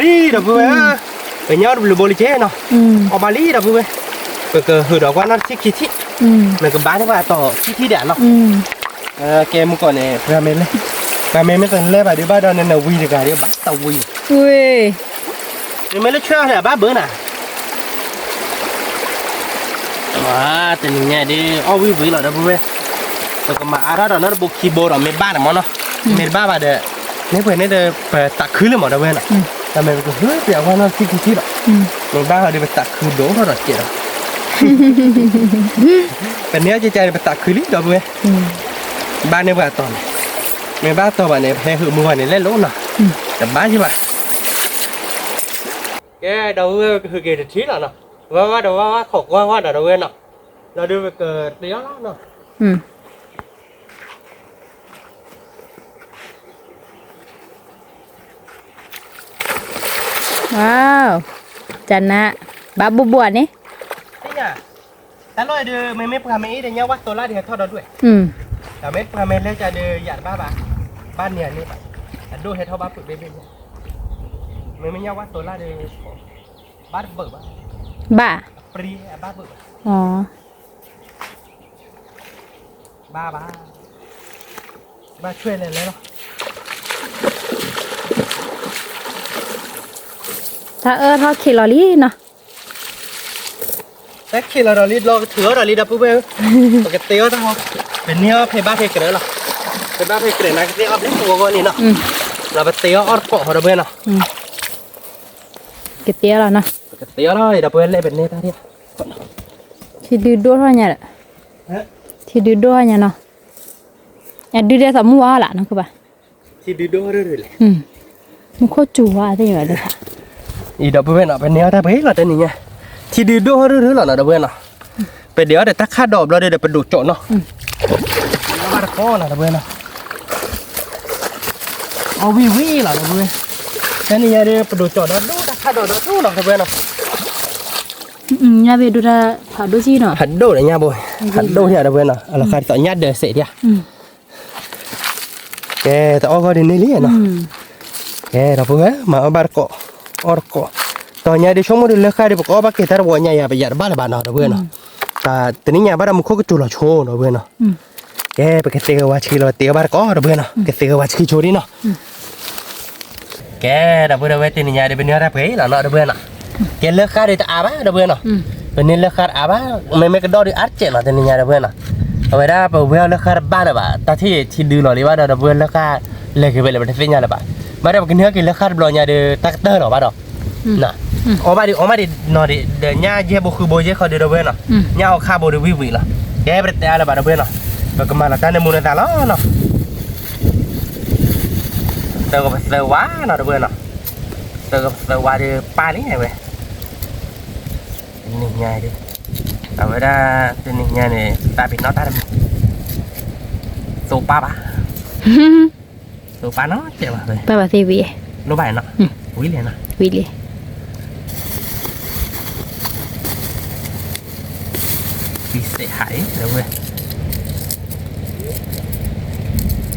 ဧၢ, ပညါတဘျုးဘိလံကဲနီၤ, အီၣ်ဘၣ်လံ ဒီပုၢ်ဝဲၢ်, ပကဟုးဒီးကွၢ်နီၢ်တထံၣ်ခံထံၣ်, နကဘါန့ၢ်ပှၤတီၤခံထံၣ်ဒံးနီၤ, ကဲမုၢ်ကီၢ်န့ၣ် ပှၤမ့ၢ်လဲၣ်, ပှၤမ့ၢ်မ့ၢ်တလဲၤဘၣ်ဒံးဘၣ်ဒီး နနဝံၤတဂၤဒီး ဘၣ်တဝံၤ, မ့မ့ၢ်လၢဆွဲအီၤန့ၣ် အဘၣ်ဘၣ်နၤ တနံၤညါဒ် အီၣ်ဝံၣ်ဝံၣ်လီၤ ဒီပုၢ်ဝဲၢ်, ပကမၤအါထီၣ်ဒီးနီတဘိခံဘိဒီး မ့ၢ်ဘၣ်န့ၣ်မ့ၢ်နီၤ, မ့ၢ်တဘၣ်ဘၣ်ဒီး မ့ၢ်ပှဲၤန့ၣ်ဒီး ပသးခုလၢမး ဒီပုၢ်ဝဲၢ်နီၤ, တၢ်မ့ၢ်ပကဟုပှၤဝဲနီတထံၣ်ခံထံၣ်ဒီး မ့ၢ်ဘၣ်ဟီဒီး ပသးခုဒိၣ်ထီၣ်ဒီးကဲးဒီး ပန့ၢ်အီၣ်ကကန့ၣ် ပသးခုလံ ဒီပုၢ်ဝဲၢ်, ဘၣ်န့ၢ်ပှၤတီၤန့ၣ်, မ့ၢ်ဘၣ်တီၤဘၣ်န့ၣ် ပဟဲဟုးမုၢ်ဂီၤန့ၣ် လဲၤလိာ်နီၤ, တဘၣ်ယဘၣ် ကဲ ဒီပုၢ်ဝဲၢ် ပကဟုးက့ၤတထံၣ်လီၤနီၤ, ဝါဝါဒီးဝါဝါ ခိးကွၢ်ဝါဒီး ဒီပုၢ်ဝဲၢ်နီၤ, လီၤဒုးပကတ့အီၣ်လီၤနီၤ, ဝါ, တနါ, ဘၣ်ဘိၣ်ဘိၣ်န့ၣ် တၢ်လီၢ်အံၤဒီး မ့မ့ၢ်ပှၤမ့ၢ်အ့ၣ်ဒီး ညၣ်ဝါသိးလါဒီး ဟဲထီၣ်ဒီဒူၣ်ဝဲ, တၢ်မ့ၢ်ပှၤမ့ၢ်လဲၤကဒီး ယၤတဘၣ်ဘၣ်, ဘၣ်န့ၢ်အန့ၣ်ဘၣ်, အဒိၣ်ဟဲထီၣ်ဘၣ်ဖုးဘ့ၣ်ဘ့ၣ်, မ့မ့ၢ်ညၣ်ဝါသိးလါဒီး ဘၣ်တဘၣ်ဘၣ်, ဘၣ်, အပြံအဘၣ်ဘၣ်ဘၣ်, ဘၣ်ဘၣ်, ဘၣ်ဆွဲလဲၤလဲၤလီၤ တၢ်အၢထီၣ်ခံးလီၤလံနီၤ, တၢ်ခံးလီၤဒီးလံ လီၤကထုးအီၣ်ဒီးလံ ဒီပုၢ်ဝဲၢ်ဧၢ, ပကတ့အီၣ်တၢ်ဟီ, ပန့ၢ်အီၣ်ဖဲဘၣ်ဖဲကြၢးလီၤ, ဖဲဘၣ်ဖဲကြၢးနၤကသ့အီၣ်ဘျဲၣ်ဂီၤဂီၤန့ၣ်နီၤ, လီၤပတ့အီၣ်အီၣ်တကိးဟီ ဒီပုၢ်ဝဲၢ်နီၤ, ကတ့အီၣ်လီၤနီၤ, ကတ့အီၣ်လီၤ ဒီပုၢ်ဝဲၢ် လဲၤပန့ၢ်တၢ်ဒံး, ထံဒုးဒိၣ်ထီၣ်ညါဒီး, ထံဒုးဒိၣ်ထီၣ်ညါနီၤ, အဒုးဒဲသိးမုၢ်ဝါလၢ်နီၤ ကဘၣ် ထံဒုးဒိၣ်ရၢၢ်ရၢၢ်လဲၣ်, မူခိၣ်စူၤဝါသ့ၣ်ညါဒီး, အံၤ ဒီပုၢ်ဝဲၢ်နီၤ ပန့ၢ်အီၣ်တၢ်ပှဲၤလီၤတနံၤညါ, ထံဒုးဒိၣ်ရၢၢ်ရၢၢ်လီၤနီၤ ဒီပုၢ်ဝဲၢ်နီၤ, ပဒဲးအီၣ်ဒီးတၢ်ခၣ်ဒိးဘျီဒီး ပဒိၣ်ကၠီးနီၤ, ဘၣ်တကိးနီၤ ဒီပုၢ်ဝဲၢ်နီၤ, အီၣ်ဝံၣ်ဝံၣ်လီၤ ဒီပုၢ်ဝဲၢ်, တနံၤညါဒီး ပဒိၣ်ကၠီးဒီးဒိၣ် တၢ်ခၣ်ဒိးဒီးဒိၣ်နီၤ ဒီပုၢ်ဝဲၢ်နီၤ ညါဘ့ၣ်ဒိၣ်တၢ်ဖးဒိၣ်ကံနီၤ, ဖးဒိၣ်ဒီးညါဘိ, ဖးဒိၣ်ထံၣ် ဒီပုၢ်ဝဲၢ်နီၤ, အလီၤဃာ်ဒ်သိးညါဒၢးစဲးဒံးဧါ, ကဲ တအီၣ်ဂီၢ်ဒ်န့ၣ်လံနီၤ, ကဲ ဒီပုၢ်ဝဲၢ် မၤအီၣ်ဘၣ်တကိး, အီၣ်တကိး, ဒီးညါဒ်ဆိကမိၣ်ဒ်လၢဃာ်ဒီး ပကအီၣ်ဘၣ်က့ၤတၢ်တဝီညါယၤ ပယၤတဘၣ်လၢၤဘၣ်နီၤ ဒီပုၢ်ဝဲၢ်နီၤ, တနံၤညါဘၣ်ဒီးမူခိၣ်ကစူၤလီၤဆိ ဒီပုၢ်ဝဲၢ်နီၤ, ကဲ ပကသ့ဂဲၤဝါဆှံလီၤ တ့အီၣ်ဘၣ်တကိး ဒီပုၢ်ဝဲၢ်နီၤ, ကသ့ဂဲၤဝါဆှံဆိဒံးနီၤ ကဲ ဒီပုၢ်ဝဲၢ် တနံၤညါဒီး ပန့ၢ်အီၣ်တၢ်ပှဲၤလီၤနီၤ ဒီပုၢ်ဝဲၢ်နီၤ, ကဲလၢဃာ်ဒီးတအါဘၣ် ဒီပုၢ်ဝဲၢ်နီၤ, ပန့ၢ်လၢဃာ်တအါဘၣ်, မ့မ့ၢ်ကဒီးဒီးအါတစဲးနီၤ တနံၤညါ ဒီပုၢ်ဝဲၢ်နီၤ, အဝဲဒၣ်ပဝဲအီၣ်လၢဃာ်တဘၣ်လၢၤဘၣ်, တၢ်ထံၣ်ထံဒုးလီၤလံဘၣ်ဒီး ဒီပုၢ်ဝဲၢ် လၢဃာ်လဲၤက့ၤဝဲလဲၣ် ပတသ့ၣ်ညါလၢၤဘၣ်, ဘၣ်ဒီးပကန့ၢ်က့ၤလၢဃာ်တဘျီညါဒီး တၢ်ကတၢၢ်လီၤဘၣ်ဒီး အီၣ်ဘၣ်ဒံး အီၣ်ဘၣ်ဒံးနီၤဒံး ဒီးညၣ်ယဲၢ်ဘိဃုဘိယဲၢ်ခီဒုး ဒီပုၢ်ဝဲၢ်နီၤ, ညၣ်အီၣ်ခါဘိဒုးဝံၣ်ဝံၣ်လီၤ, ကဲ ပတတဲအါလၢၤဘၣ် ဒီပုၢ်ဝဲၢ်နီၤ, ပကမၤလီၤတၢ်န့ၣ်မူန့ၢ်သးလီၤနီၤ, သၢဂီၤပသၢဝါနီၤ ဒီပုၢ်ဝဲၢ်နီၤ, သၢဂီၤပသၢဝါဒီးပၢ်လံဝဲ, တနံၤညါဒ်, အဝဲဒၣ် တနံၤညါန့ၣ် သးပ့ၤနီၣ်တၢ်တမံၤ, သိပၢ်ဘၣ် သိပၢ်နီၤ တဲဘၣ်ဝဲ ပၢ်ဘၣ်သ့ဝံၤ, လိၣ်ဘၣ်နီၤ, ဝံၤလံနီၤ, ဝံၤလံ, ကဲ ခးအံၤ ဒီပုၢ်ဝဲၢ်,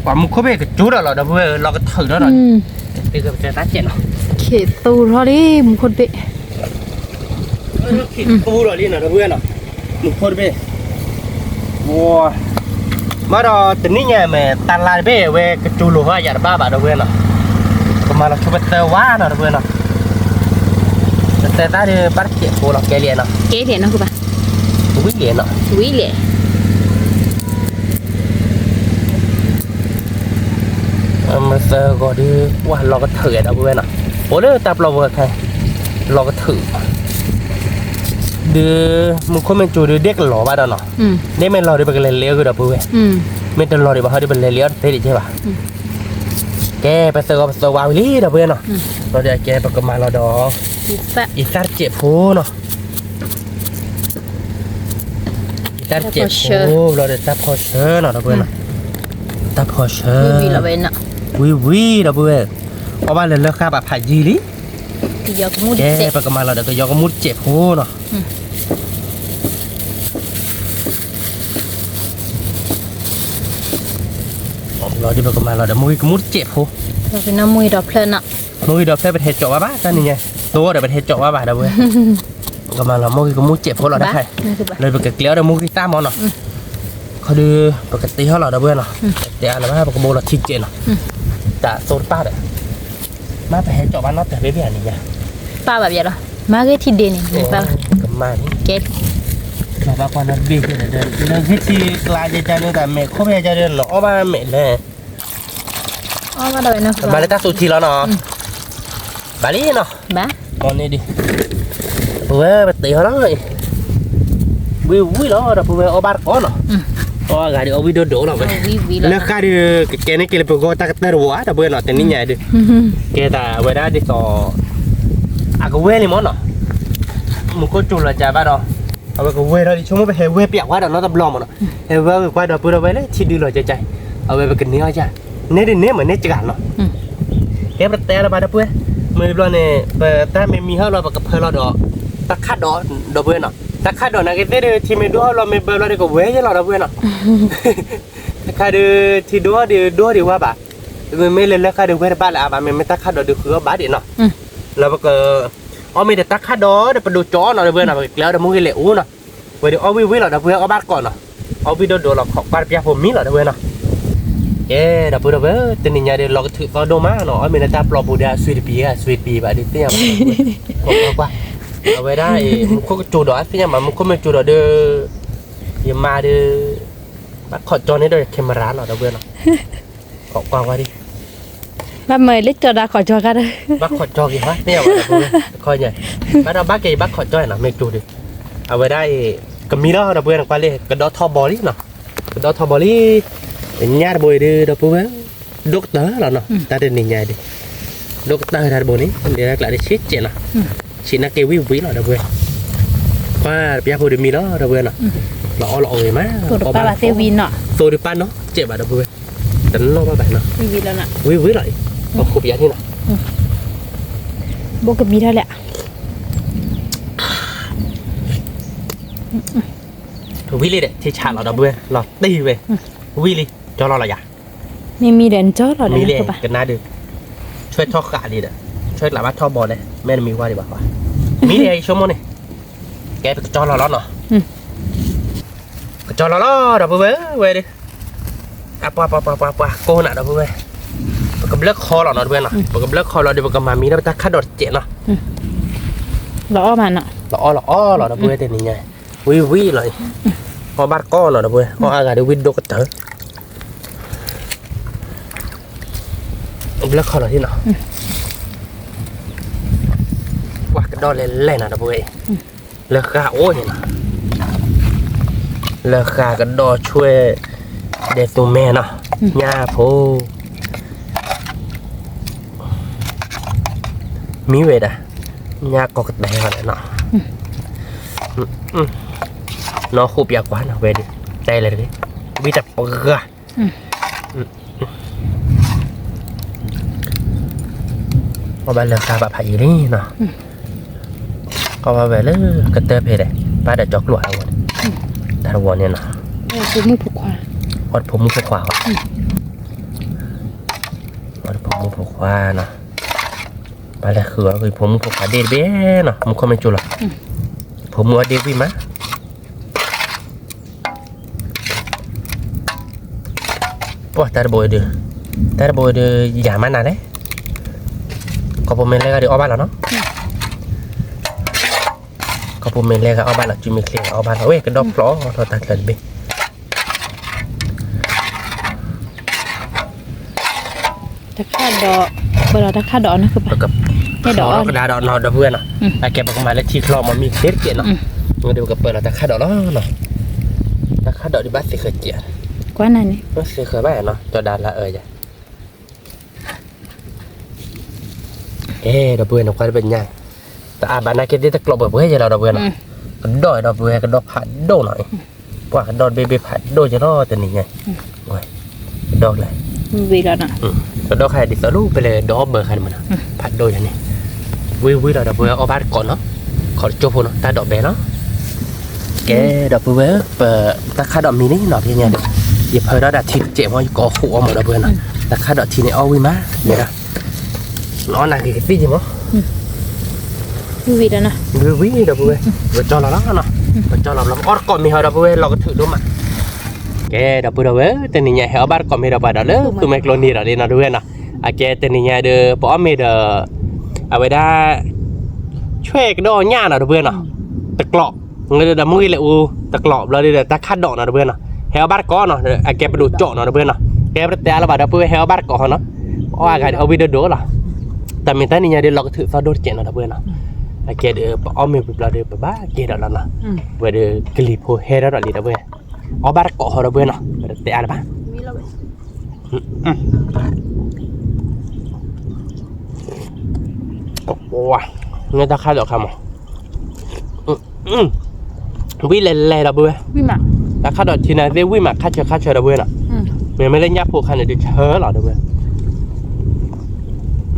ပှၤမူခိၣ်ဘ့ၣ်ကကၠိဒီးလီၤ ဒီပုၢ်ဝဲၢ် လီၤကထုးထီၣ်ဒီး, တၢ်ကဲနီၤ, ခ့သူထီၣ်လံမူခိၣ်တဘ့ၣ်, ခ့သူထီၣ်လံနီၤ ဒီပုၢ်ဝဲၢ်နီၤ, မူခိၣ်တဘ့ၣ်, မ့ၢ်ဒီးတနံၣ်ညါမ့ၢ်တၢ်လါတဘ့ၣ် အဝဲကကၠိလိာ်ဃီယၤတဘၣ်ဘၣ် ဒီပုၢ်ဝဲၢ်နီၤ, ကမၤလီၤဆိပသၢဝါနီၤ ဒီပုၢ်ဝဲၢ်နီၤ, ပသၢသၣ်ဒီးဘၣ်တစဲးဖိလီၤ ကဲလံနီၤ, ကဲလံနီၤ ဝံၤလဲၣ်, မ့ၢ်သၢဂီၤဒုး ပှၤလီၤကထုးဒီပုၢ်ဝဲၢ်နီၤ, အိၣ်လၢတၢ်ပျီပူၤခဲ, လီၤကထုး, ဒုး, မူခိၣ်မ့ၢ်ကၠိဒုး ဒ့ၣ်ကလီၤဘၣ်ဒီးနီၤ, ဒ့ၣ်မ့ၢ်လီၤဒုး ပကလဲၤလဲၤအဂ့ၢ်ဒီပုၢ်ဝဲၢ်, မ့ၢ်တလီၤဒံးဘၣ်ဟီဒုး ပလဲၤလဲၤအီၤတသ့ဒံးကဲဘၣ်, ကဲ ပသၢဂီၤပသၢဝါဝံၤလံ ဒီပုၢ်ဝဲၢ်နီၤ, လီၤဒီးကဲ ပကမၤလီၤဒီး, အံသၣ်တစဲးဖိနီၤ အံသၣ်တစဲးဖိ, ဘျီဒီးတၢ်ဖီၣ်ဆၢနီၤ ဒီပုၢ်ဝဲၢ်နီၤ, တၢ်ဖီၣ်ဆၢ, ဝံၤဝံၤ ဒီပုၢ်ဝဲၢ်, အီၣ်ဘၣ်လၢလၢဃာ်ဘၣ်ဖးယံာ်လံ, ကဲ ပကမၤလီၤဒီးကယီကမူၣ်တစဲးဖိနီၤ, ဘျီဒီးပကမၤလီၤဒီး မူဂံၢ်ကမူၣ်တစဲးဖိ, မူဂံၢ်ဒီးဖျၢၣ်နီၤ, မူဂံၢ်ဒီးဖျၢၣ် ပတဟဲကၠီးဘၣ်ဘၣ် တၢ်နံၤညါ, သိဒီးပတဟဲကၠီးဘၣ်ဘၣ် ဒီပုၢ်ဝဲၢ် ကမၤလီၤမူဂံၢ်ကမူၣ်စဲးဖိလီၤတခါ, လၢပကကျဲအီၤဒီးမူဂံၢ်သၣ်မီၤနီၤ, ခီဒုး, ပကတ့ဟီၣ်လီၤ ဒီပုၢ်ဝဲၢ်နီၤ, တ့အါလၢၤဘၣ် ပကဘိလီၤထံစဲးနီၤ, တၢ်သိတပၣ်ဒီး, မ့ၢ်ပဟဲကၠီးဘၣ်နီတဘ့ၣ်ဘ့ၣ်နံၤညါ, ပၣ်ဘၣ်ဘၣ်လီၤ, မ့ၢ်ဂ့ၢ်ထံဒ့န့ၣ်, ကမၤန့ၣ်, ကဲ, ကၠီးဘၣ်ကွၢ်နီတဘ့ၣ်ဘ့ၣ်ဒီး လၢဂ့ၢ်ထံကျါယဲကါန့ၣ် တၢ်မဲာ်ခိၣ်ဖဲယဲကါဒီး နအီၣ်ဘၣ်မဲာ်လဲၣ် ဘၣ်လၢတၢ်သူထံလီၤနီၤ, ဘၣ်လံနီၤ, မ့ၢ်န့ၣ်ဒံး, ပုၢ်ဝဲၢ်ပတ့ဟီၣ်လီၤ, ဝံၤဝံၤလီၤ ဒီပုၢ်ဝဲၢ် အီၣ်ဘၣ်တကိးနီၤ, အီၣ်အဂၤဒီးအီၣ်ဝံၣ်ဒိၣ်ဒိၣ်လီၤဝဲ, လၢဃာ်ဒီး ကကဲန့ၣ်က့ၤလၢပဂီၢ်တၢ်ကတၢၢ်တဝီဧါ ဒီပုၢ်ဝဲၢ်နီၤ တနံၣ်ညါဒုး, ကဲသးဝဲဒၣ်ဒ်သိး, အကဝဲၢ်လံမ့ၢ်နီၤ, မူခိၣ်ကၠိလီၤကးဘၣ်ဒီး, အဝဲကဝဲၢ်ထီၣ်ဒံး ဆိကမိၣ်ပဟဲဝဲၢ်ပျးဝါဒီးနီတဘျီမ့ၢ်နီၤ, ဟဲဝဲၢ်ဂ့ၤကွၢ်ဒီပုၢ်ဝဲၢ်လၢထံဒုလီၤကးကါ, အဝဲပကန့ၢ်အီၣ်ကါ, န့ၢ်ဒ်န့ၣ်မ့ၢ်န့ၢ်စှၤနီၤ, ကဲပတဲလၢၤဘၣ်ဒီပုၢ်ဝဲၢ်, မ့ၢ်ဘျီန့ၣ် ပတၢ်မ့ၢ်မံဟီၣ်လီၤ ပကဖၢလီၤဒီး, တၢ်ခၣ်ဒိး, ဒီပုၢ်ဝဲၢ်နီၤ, တၢ်ခၣ်ဒိးနာ်က့ၤသ့ၣ်ဒီး ထံမ့ၢ်ဒိၣ်ဟီၣ်လီၤ မ့ၢ်ဘၢဘျီဒီးကဝဲၢ်ယဲလီၤ ဒီပုၢ်ဝဲၢ်နီၤ, တခါဒီး ထံဒိၣ်ဟီၣ်ဒီးဒိၣ်ဟီၣ်ဒံးဝါဘၣ်, မ့မ့ၢ်လၢလၢဃာ်ဒီးဝဲတဘၣ်လၢၤအါဘၣ် မ့မ့ၢ်တၢ်ခၣ်ဒိးဒီးဃုအီၣ်ဘၣ်ဒံးနီၤ, လၢပက အီၣ်မ့ၢ်ဒီးတၢ်ခၣ်ဒိးဒီးပဒိးကၠီနီၤ ဒီပုၢ်ဝဲၢ်နီၤ ပကကျဲအီၤဒီးမူဂ့ၤလဲၤအိၣ်နီၤ, ဝဲဒီးအီၣ်ဝံၣ်ဝံၣ်လီၤ ဒီပုၢ်ဝဲၢ် အီၣ်ဘၣ်တကိးနီၤ, အီၣ်ဝံၣ်ဒိၣ်ဒိၣ်လီၤ ခိးကွၢ်တပျၢ်ဖိမံလီၤ ဒီပုၢ်ဝဲၢ်နီၤ, ကဲ ဒီပုၢ်ဝဲၢ် တနံၤညါဒီး လီၤကထုးသီဒိၣ်မးနီၤ အီၣ်မ့ၢ်လၢတၢ်ပျီပူၤဒီး အစှ့တပံၤ အစှ့တပံၤဘၣ်ဒီးသ့ၣ်ညါဘၣ်, ကွၢ်ကွၢ်ကွၢ်, အဝဲဒၣ်အံၤ မူခိၣ်ကစူၤဒီးအသ့ၣ်ညါဘၣ် မူခိၣ်မ့ၢ်ကစူၤဒီးဒီး, ယမါဒီး, ဘၣ်ခိးကၠီန့ၣ်ဒီး camera နီၤ ဒီပုၢ်ဝဲၢ်နီၤ, ခိးကွၢ်ကွၢ်ဒံး ဘၣ်မၤလၢကၠီဒါခိးကၠီခါဒီး, ဘၣ်ခိးကၠီက့ၤဟါ သ့ၣ်ညါဘၣ် ဒီပုၢ်ဝဲၢ်, တခီညါ, ဘၣ်ဒီးဘၣ်က့ၤဘၣ်ခိးကၠီနီၤ မ့ၢ်ကၠိဒုး, အဝဲဒၣ်အံၤ, ကမံလီၤ ဒီပုၢ်ဝဲၢ် နကွၢ်လံ ကဒီထီဘီလံနီၤ, ကဒီထီဘီလံ, ညၣ်တဘိအံၤဒုး ဒီပုၢ်ဝဲၢ်, ဒိၣ်ကတၢၢ်လီၤနီၤ တၢ်တနံၤညါအံၤဒုး, ဒိၣ်ကတၢၢ်တၢ်တဘိန့ၣ် ဒ်ကျးဒ်ဆံးကဲးနီၤ, ဆံးနာ်က့ၤဝံၣ်ဝံၣ်လီၤ ဒီပုၢ်ဝဲၢ်, ကွၢ်တပျၢ်ဖိဒုးမံလီၤ ဒီပုၢ်ဝဲၢ်နီၤ, လီၤအီၣ်လီၤအီၣ်ဂ့ၤမး, သိဒုးပၢ်နီၤ ကဲးဘၣ် ဒီပုၢ်ဝဲၢ်, တနီၣ်ဘၣ်ဘၣ်နီၤ, ဝံၣ်ဝံၣ်လီၤအံၤ, အခိၣ်ပယါန့ၣ်နီၤ, ဘိကမံထီၣ်လဲၣ်, ဝံၣ်လံဒီး ထံဆးလီၤ ဒီပုၢ်ဝဲၢ် လီၤတံၢ်ဝဲ, ဝံၣ်လံ, ကၠီလီၤလီၤယၤ, မ့ၢ်မံဒီးနကၠီလီၤ မံလံ ကနါဒုး, ဆွဲထီၣ်ဃာ်လံဒီး, ဆွဲကျးဘၣ်ထီဘီလဲၣ် မ့ၢ်တမံဝါဒံးဘၣ်, မံလံ ယဆိကမိၣ်န့ၣ်, ကဲပကၠီလီၤလီၤနီၤ ကၠီလီၤလီၤ ဒီပုၢ်ဝဲၢ်ဝဲဒၣ်, အပှၤပှၤပှၤပှၤပှၤကိးနၤ ဒီပုၢ်ဝဲၢ်, ပကဘျၢခီလီၤနီၤ ဒီပုၢ်ဝဲၢ်နီၤ, ပကဘျၢခီလီၤဒီး ပကမၤမံဒီးပတၢ်ခၣ်ဒိးတစဲးနီၤ, လီၤအီၣ်မးနီၤ, လီၤအီၣ်လီၤအီၣ်လီၤ ဒီပုၢ်ဝဲၢ် တနံၤညါ, ဝံၣ်ဝံၣ်လီၤအံၤ, အီၣ်ဘၣ်တကိးနီၤ ဒီပုၢ်ဝဲၢ်, အီၣ်အါဂၤဒီးဝံၣ်ဒိၣ်ကတၢၢ် ဘျၢခီလီၤဒ်နီၤ, ပှၤကဒီလဲၤလဲၤနီၤ ဒီပုၢ်ဝဲၢ်အံၤ, လၢဃာ်အိၣ်န့ၣ်နီၤ, လၢဃာ်ကဒီဆွဲၣ်, ဒဲးသူမဲနီၤ, ညၣ်ဖိ, မံဝဲဒၣ်, ညၣ်ကိးကတဲာ်လီၤနီၤ, နီၢ်ဃိပျၢ်ကွၢ်နီၤ ဝဲဒၣ်, တဲလဲၣ်တဂ့ၤ, ဝံၣ်တပှၢ် အီၣ်ဘၣ်လၢဃာ်ဘၣ်ဖးယံာ်လံနီၤ, အီၣ်ဘၣ်ဝဲလၢကတၢၢ်ဖဲဒီး, ဘၣ်ဒီးကၠီကျိၣ်အဝဲန့ၣ်, တၢ် တဝီန့ၣ်နီၤ, ဖိမုၣ်ဖိခွါ, အီၣ်တဖိမုၣ်ဖိခွါ, အီၣ်တဖိမုၣ်ဖိခွါနီၤ, ပၢ်လဲၤဃုအီၣ်က့ၤဖိမုၣ်ဖိခွါဒ့ၣ်တဘ့ၣ်နီၤ, မူခိၣ်မ့ၢ်ကၠိလီၤ, ဖိမုၣ်အီၣ်ဒ့ၣ်ဝံၣ်မး ပှၢ်တၢ်တဘိအံၤဒုး, တၢ်တဘိအံၤဒုး ယၤမးနၤလဲၣ်, ခီဖိမ့ၢ်လဲၤဂၤဒုးအီၣ်ဘၣ်လီၤနီၤ, ခီဖိမ့ၢ်လဲၤဂၤအီၣ်ဘၣ်လီၤ, စုမ့ၢ်ချ့ဂၤအီၣ်ဘၣ်လီၤ, ဝဲကဒီဖျီထီၣ်တၢ်ချၢတဘ့ၣ် တၢ်ခၣ်ဒိး, ပၢလီၤတၢ်ခၣ်ဒိးနီၤ, ပကဖျီထီၣ်ကဒါဒီးနီၤ ဒီပုၢ်ဝဲၢ်နီၤ, အကဲပကမၤလၢထံချီမ့ၢ်မံခ့တက့ၢ်နီၤ, ဒီးပကပၢလီၤတၢ်ခၣ်ဒိးလီၤနီၤ, တၢ်ခၣ်ဒိးဒုးဘၣ်သ့ၣ်ဃၢၤကဲး, ကွၢ်နၤန့ၣ်, ဘၣ်သ့ၣ်ဃၢၤဘၣ်နီၤ, ကၠီဒါလၢအၢယၤ ကဲ ဒီပုၢ်ဝဲၢ်နီၤ ကွၢ်တဘ့ၣ်ညါ, တအါဘၣ်နာ်က့သ့ၣ်တကျိးပှဲၤပှဲၤယဲလီၤ ဒီပုၢ်ဝဲၢ်နီၤ, ကဒီးဒီပုၢ်ဝဲၢ် ကဒီဖးဒိၣ်နီၤ, ပှၢ်ကဒီတဘ့ၣ်ဘ့ၣ်ဖးဒိၣ်ယဲလီၤ တနံၤညါ, ကဒီလဲၣ်, ကဒီခါဒ်သိးလၢပလဲၤဒီးအီၣ်ဘၢခါန့ၣ်မးနီၤ, ဖးဒိၣ်ယဲန့ၣ်, ဝံၤဝံၤလီၤ ဒီပုၢ်ဝဲၢ် အီၣ်ဘၣ်တကိးနီၤ, ခီတကၠိဖိနီၤ တၢ်ဒိးဘဲလီၤ ကဲ ဒီပုၢ်ဝဲၢ် ပတၢ်ခၣ်ဒိးမံန့ၣ်နီၤ ဖဲညါဒီး ယဖၢထီၣ်ဒၣ်ထံတစဲးမး ယကိးဃိးအီၣ်မး ဒီပုၢ်ဝဲၢ်နီၤ, တၢ်ခၣ်ဒိးထံန့ၣ်အီၣ်ဝံၣ်မး ယဲဒၣ်, နအီၣ်နၤဂ့ၤကသံၣ်ယမး, ဝံၤဝံၤဒီး ဝံၤဝံၤ ဒီပုၢ်ဝဲၢ် ပကၠီလီၤလီၤနီၤ, ပကၠီလီၤဘျီ ပအီၣ်တကိးမ့ၤဟီ ဒီပုၢ်ဝဲၢ် လီၤကထုးဒိၣ်မး, ကဲ ဒီပုၢ်ဝဲၢ် တနံၤညါဟဲအီၣ်ဘၣ်တကိးမ့ၤဒီးပှၤဒီးလၢသူမွဲကျိန့ၣ်ဒီးလံနီၤ ဒီပုၢ်ဝဲၢ်နီၤ, အကဲတနံၤညါဒီး ပအီၣ်မ့ၤဒီး အဝဲဒၣ် ဆွဲကဒီညၣ်နီၤ ဒီပုၢ်ဝဲၢ်နီၤ, တကျိး ဒီးမုၢ်ဂ့ၤလဲၤအူ တကျိးဘျီဒီး တၢ်ခၣ်ဒိးနီၤ ဒီပုၢ်ဝဲၢ်နီၤ, ဟဲအီၣ်ဘၣ်တကိးနီၤ အကဲပဒိၣ်ကၠီနီၤ ဒီပုၢ်ဝဲၢ်နီၤ, ကဲပတတဲအါလၢၤဘၣ် ဒီပုၢ်ဝဲၢ် ဟဲအီၣ်ဘၣ်တကိးဟီနီၤ, အီၣ်အဂၤဒီးအီၣ်ဝံၣ်ဒိၣ်ဒိၣ်လီၤ, တၢ်မ့ၢ်တၢ်နံၤညါဒီး လီၤကထုးသီၣ်ဒိၣ်တကဲးနီၤ ဒီပုၢ်ဝဲၢ်နီၤ, အကဲဒီး ပအီၣ်မ့ၤပူၤဘျီဒီး ပဘၣ်ကဲဒီးလီၤနီၤ, ဝဲဒီးကလံၤဖိဟဲထီၣ်ဒီးလံ ဒီပုၢ်ဝဲၢ်, အီၣ်ဘၣ်တကိးဟီ ဒီပုၢ်ဝဲၢ်နီၤ ပတတဲအါလၢၤဘၣ် ဝဲ တၢ်ခၣ်ဒိးခါမး, ဝံၣ်လဲၤလဲၤ ဒီပုၢ်ဝဲၢ်, တၢ်ခၣ်ဒိးထံန့ၣ်သ့ၣ်ဝံၣ်မး ခါဆၢခါဆၢ ဒီပုၢ်ဝဲၢ်နီၤ, မ့မ့ၢ်လၢညၣ်ဖိခါန့ၣ်ဒုး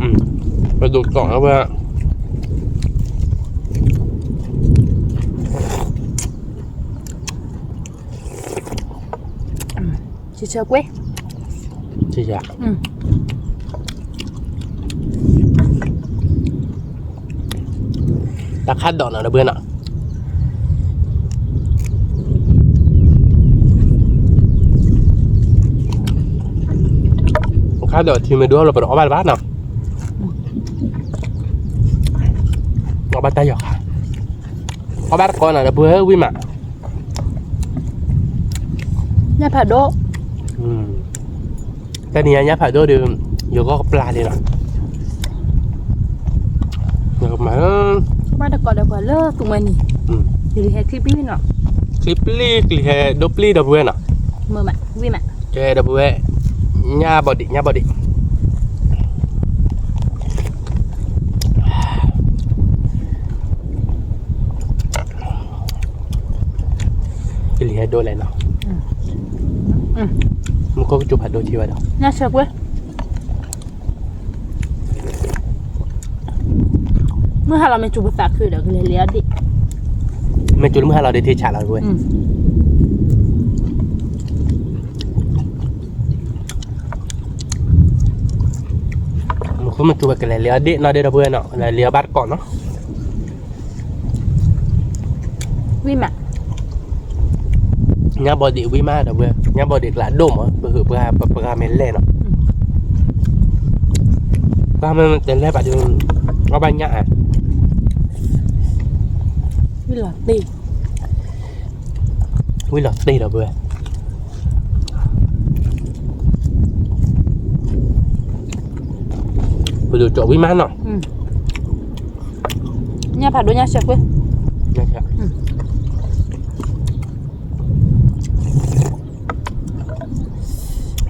ဆၢလီၤ ဒီပုၢ်ဝဲၢ်, ပဒိၣ်ကၠီ ဒီပုၢ်ဝဲၢ် ဆံဆၢကွ့, ဆံဆၢ, တၢ်ခၣ်ဒိးနီၤ ဒီပုၢ်ဝဲၢ်နီၤ, ခၣ်ဒိးထံမ့ၢ်ဒိၣ်လီၤ ပတအီၣ်ဘၣ်လၢၤဘၣ်နီၤ, အီၣ်ဘၣ်တၢ်ယီၤခါ, အီၣ်ဘၣ်တကိးနီၤ ဒီပုၢ်ဝဲၢ် ဝံၣ်မး ညၣ်ဖးဒိၣ်, တနံၤညါညၣ်ဖးဒိၣ်ဒီး ယဂီၢ်ကပျၢ်လံနီၤ, ယကမၤလၢ ဘၣ်တကိးဒီးပှၤလၢသူမွဲနံၤ, ယကဟဲချံပျံၢ်နီၤ, ချံပျံၢ် ကလံၤဟဲဒိၣ်ပျံၢ် ဒီပုၢ်ဝဲၢ်နီၤ, မ့ၢ်မး ဝံၣ်မး, ကဲ ဒီပုၢ်ဝဲၢ်, ညၣ်ဘီဒံး ညၣ်ဘီဒံး ကလံၤဟဲဒိၣ်လဲၣ်နီၤ, မူခိၣ်ကစူၤဖးဒိၣ်ထံဝဲဒီး ညၣ်ဆၢကွ့, မုၢ်ဟါလီၤမ့ၢ်စူၤပသးခုဒီး ကလဲၤလဲၤအီၣ်ဒ့ၣ်, မ့ၢ်စူၤလၢမုၢ်ဟါလီၤဒီးထံဆးလီၤဝဲ မ့ၢ်ဃုမ့ၢ်စူၤဝဲ ကလဲၤလဲၤအီၣ်ဒ့ၣ်နီၢ်ဒ့ၣ် ဒီပုၢ်ဝဲၢ်နီၤ, လဲၤလဲၤအီၣ်ဘၣ်တကိးနီၤ, ဝံၣ်မး, ညၣ်ဘီဒံးဝံၣ်မး ဒီပုၢ်ဝဲၢ်, ညၣ်ဘီဒံးကျးဒိၣ်မး ပဂုာ်ပှၤ ပှၤမ့ၢ်လဲၣ်နီၤ, ပှၤမ့ၢ်တလဲၣ်ဘၣ်ဒီး အီၣ်ဘၣ်ညၣ်ဧါ, ဝံၣ်လီၤတ့ၢ် ဝံၣ်လီၤတ့ၢ် ဒီပုၢ်ဝဲၢ်, ပဒိၣ်ကၠီဝံၣ်မးနီၤ, ညၣ်ဖးဒိၣ်ညၣ်ဆၢကွ့,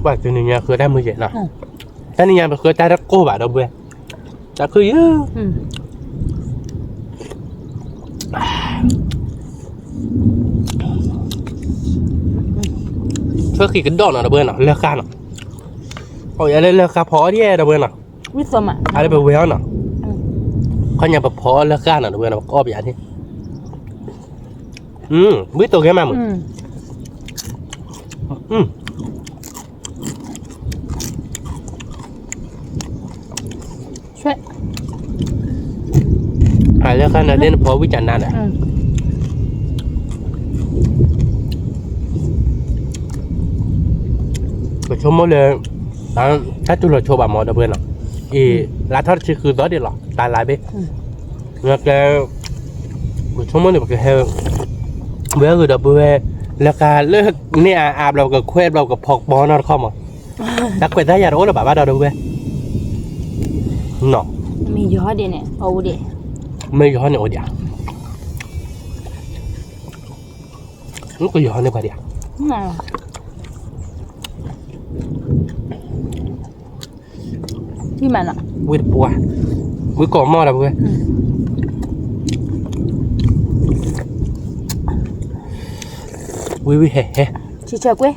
ပှၤတနံၤညါဃုတၢ်မုာ်ယဲၢ်နီၤ, တနံၤညါပဃုတၢ်တကိၢ်ဘၣ် ဒီပုၢ်ဝဲၢ်, တၢ်ခုၣ်ယုၢ် ထွဲဃံကဒီးနီၤ ဒီပုၢ်ဝဲၢ်နီၤ, လၢဃာ်နီၤ, အီၣ်ယၤလၢလၢဃာ်ဖီအီၣ်ဒ်ဒီပုၢ်ဝဲၢ်နီၤ, အါလၢပဝဲအီၤနီၤ, ခီညါပဖီအီၣ်လၢဃာ်နီၤ ဒီပုၢ်ဝဲၢ်နီၤ, ပကအီၣ်ပယၤန့ၣ်, ဝံၣ်တိၤဂ့ၤမးမုၢ်, အ လၢခါန့ၣ်ဒ်နဖီဝံၣ်ကနါဒီး ပဆိကမိၣ်လၢ တၢ်တူၢ်လီၤဆိဘၣ်မး ဒီပုၢ်ဝဲၢ်နီၤ, အံၤ လါထီၣ်တဆံဃုသီဒံးလီၤ တၢ်လါဘ့ၣ်, ကဲ ပဆိကမိၣ်န့ၣ် ပကဟဲ ဝဲအဂ့ၢ်ဒီပုၢ်ဝဲၢ် လၢကၤလၢန့ၢ်အါအါဘျီ ပကခွဲးဘျီ ပကဖီကပီၤနီတခီမး, တၢ်ခွဲးတၢ်ယာ်တအိၣ်လၢၤဘၣ်ဘၣ်ဒီး ဒီပုၢ်ဝဲၢ်, မ့ၢ်ယီၤဒ်န့ၣ် အအိၣ်ဒံး, မ့ၢ်ယီၤန့ၣ်အိၣ်ဒံး, ကယီၤန့ၣ်ပှၤဒံး, ဝံၣ်တပှၢ်, ဝံၣ်ကိးမီၢ်ဒီးပုၢ်ဝဲၢ်, ဝံၣ်ဝံၣ်ဟဲဟဲ, ဆံဆၢကွ့ၢ်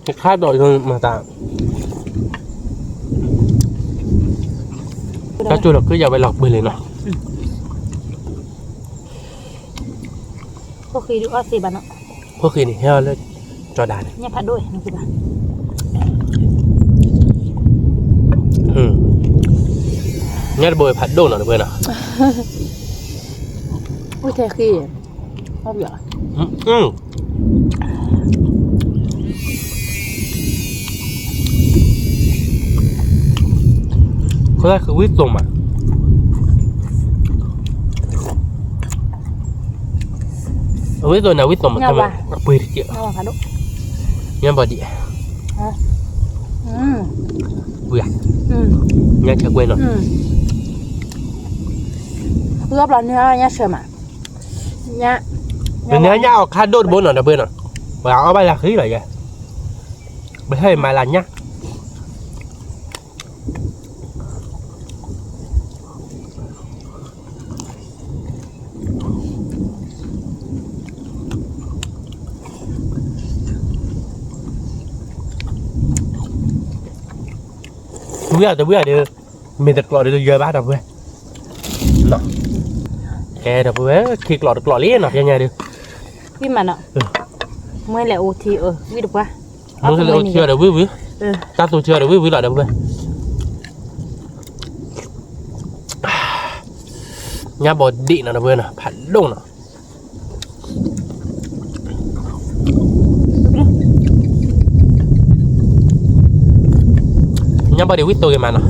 တခါဒီးယမၤတၢ်, တၢ်ကၠိလီၤကၢယၤဝဲလီၤပှ့ၤလံနီၤ, ဖိၣ်ဃံဒုးအီၣ်သ့ဘၣ်နီၤ, ဖိၣ်ဃံန့ၣ် ဟဲအီၤလၢ ကၠီဒၤန့ၣ်, ညၣ်တဘိဖးဒိၣ်နီၤ တပှဲၤနီၤ, အိၣ်ထဲဃံ, အ ခိၣ်သၣ်ဃံဝံၣ်သိးမး, အဝံၣ်သိးန့ၣ် အဝံၣ်သိးမး အပှ့ၤတက့ၢ်, ညၣ်ဘီဒံး, ဝံၣ်, ညၣ်ဆၢကွဲနီၤ, ဃုအီၣ်ဘျီန့ၣ်ညၣ်ဆၢမး, ပန့ၢ်ညၣ်အီၣ်ခါဒိၣ်တဘိနီၤ ဒီပုၢ်ဝဲၢ်နီၤ, ပှၤအီၣ်ဘၣ်လၢဃံလီၤယဲ, ပဟဲမၤလၢညၣ် ဝံၣ်အီၤတဝံၣ်အီၤဒီး, မ့ၢ်တကျိးဒီးယၢၤဘၣ်ဒီပုၢ်ဝဲၢ်, ကဲဒီပုၢ်ဝဲၢ် ခံကျိးတကျိးလံနီၤ ပညါဒုး, ဝံၣ်မးနီၤ, မွဲလဲၤအိၣ်ထံအီၤ ဝံၣ်တပှၢ်, မွဲလဲၤအိၣ်ထံအီၤဒီးဝံၣ်ဝံၣ်, တၢ်သူထံအီၤဒီးဝံၣ်ဝံၣ်လီၤဒီပုၢ်ဝဲၢ်, ညၣ်ဘီဒံးနီၤ ဒီပုၢ်ဝဲၢ်နီၤ ဖးဒိၣ်နီၤ ညၣ်ဘီဒံးဝံၣ်သိးဂ့ၤမးနီၤ,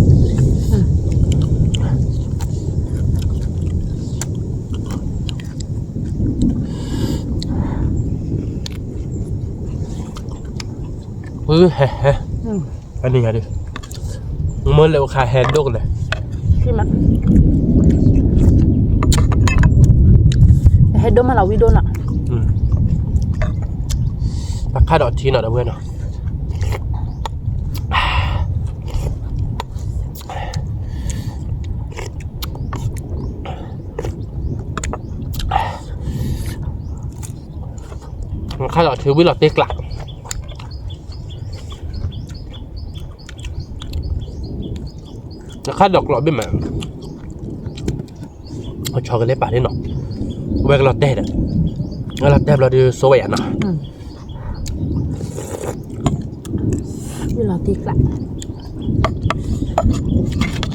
ဝံၣ်ဟဲဟဲ, အန့ၣ်ညါဒုး, မ့ၢ်လဲၤအိၣ်ခါဟဲဒိၣ်ကလဲာ်, ဟဲဒိၣ်မးလီၤဝံၣ်ဒိၣ်နီၤ, ပခါဒီးထံနီၤ ဒီပုၢ်ဝဲၢ်နီၤ ခါဒီးထံဝံၣ်လီၤတ့ၢ်ကျး, ခါဒီးကျိးဘ့ၣ်မး, အဆီကလဲၤပာ်လံနီၤ, ဝဲကလီၤတဲာ်ဒီး, ဝဲလီၤတဲာ်ဘျီဒုးစိဝဲယၤနီၤ, ဝံၣ်လီၤတ့ၢ်ကျး,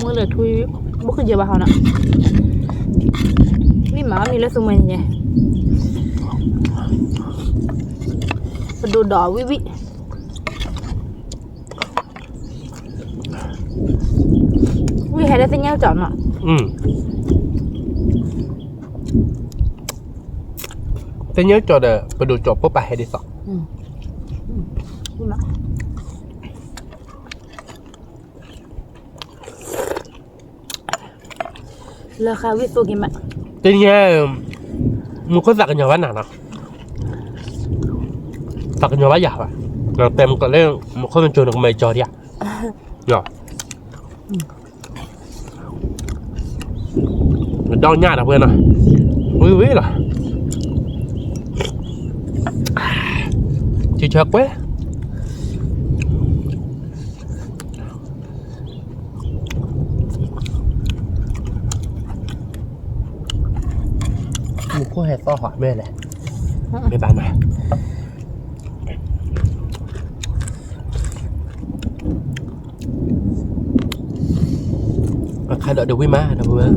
မ့ၢ်လၢထူ, ဘိၣ်ခုယဲဘၣ်ဟီနီၤ, ဝံၣ်မးမံၤလၢသူမှဲန့ၣ်, ပဒိၣ်ဒီးဝံၣ်ဝံၣ် ဝံၣ်ဟဲလၢသ့ၣ်ညါကၠီၤနီၤ, သ့ၣ်ညါကၠီၤဒီး ပဒိၣ်ကၠီၤဖိပာ်ဟဲဒ်သိး, လၢဃာ်ဝံၣ်သိးက့ၤမး, တနံၤ, မူခိၣ်သးကညီၤဘၣ်နၤနီၤ, သးကညီၤဘၣ်ယၤဘၣ်, တဲမကီးလၢ မူခိၣ်မကၠိၤနကမၤကၠီၤဒံးဧါ, ဒီးညၣ်ဒီးပှဲၤနီၤ, ဝံၤဝံၤလီၤ, ထံဆၢကွဲ ဖိဟဲသီၣ်ဟီမ့ၢ်လဲၣ်, မ့ၢ်ဘၣ်နၤ, အခါဒီးဒဝံၣ်မး ဒီပုၢ်ဝဲၢ်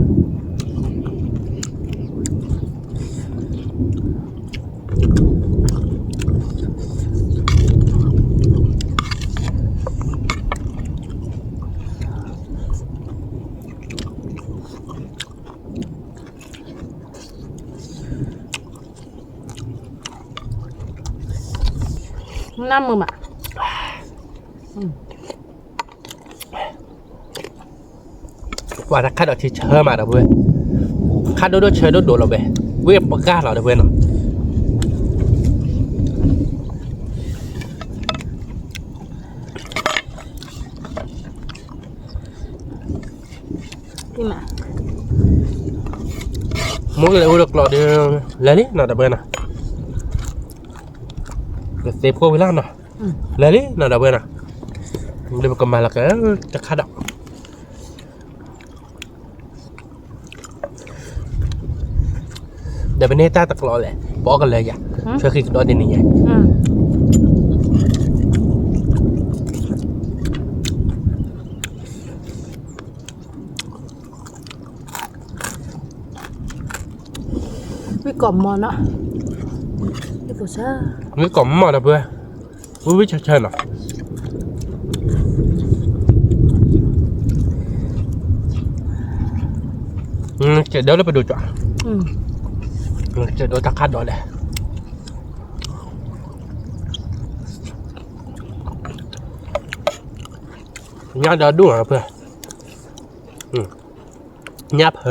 နၢ်မုာ်မး, ပှၤတခါဒီးထံဆၢမး ဒီပုၢ်ဝဲၢ်, ခါဒိၣ်ဒိၣ်ဆၢဒိၣ်ဒိၣ်လီၤဝဲ, ဝ့ၢ်ပကၢ်လီၤ ဒီပုၢ်ဝဲၢ်နီၤ. မိၢ်ကလဲၤအိၣ်ဒီးကျိးဒီး လဲၤလံနီၤ ဒီပုၢ်ဝဲၢ်နီၤ, ကသ့ဖိဝံၤလီၤနီၤ, လဲၤလံနီၤ ဒီပုၢ်ဝဲၢ်နီၤ, ဒီးပကမၤလီၤက့ၤတခါဒီး ဒီးပန့ၢ်တၢ်တကျိးလဲၣ် ပအီၣ်ကလၢယၤ, ဆှၢဃံကဒီးဒ်န့ၣ်ယဲ, ဝံၣ်ကိးမီၤနီၤ, ဝံၣ်ကိးမီၤ ဒီပုၢ်ဝဲၢ်, ဝံၣ်ဝံၣ်ဆၢဆၢနီၤ, ကဲးဒၢလၢပဒိၣ်ကၠီ, ကဲးဒၢတၢ်ခါဒီးလဲၣ်, ညၣ်ဒီးဒိၣ်ဖၢ, ညၣ်ဖၢ,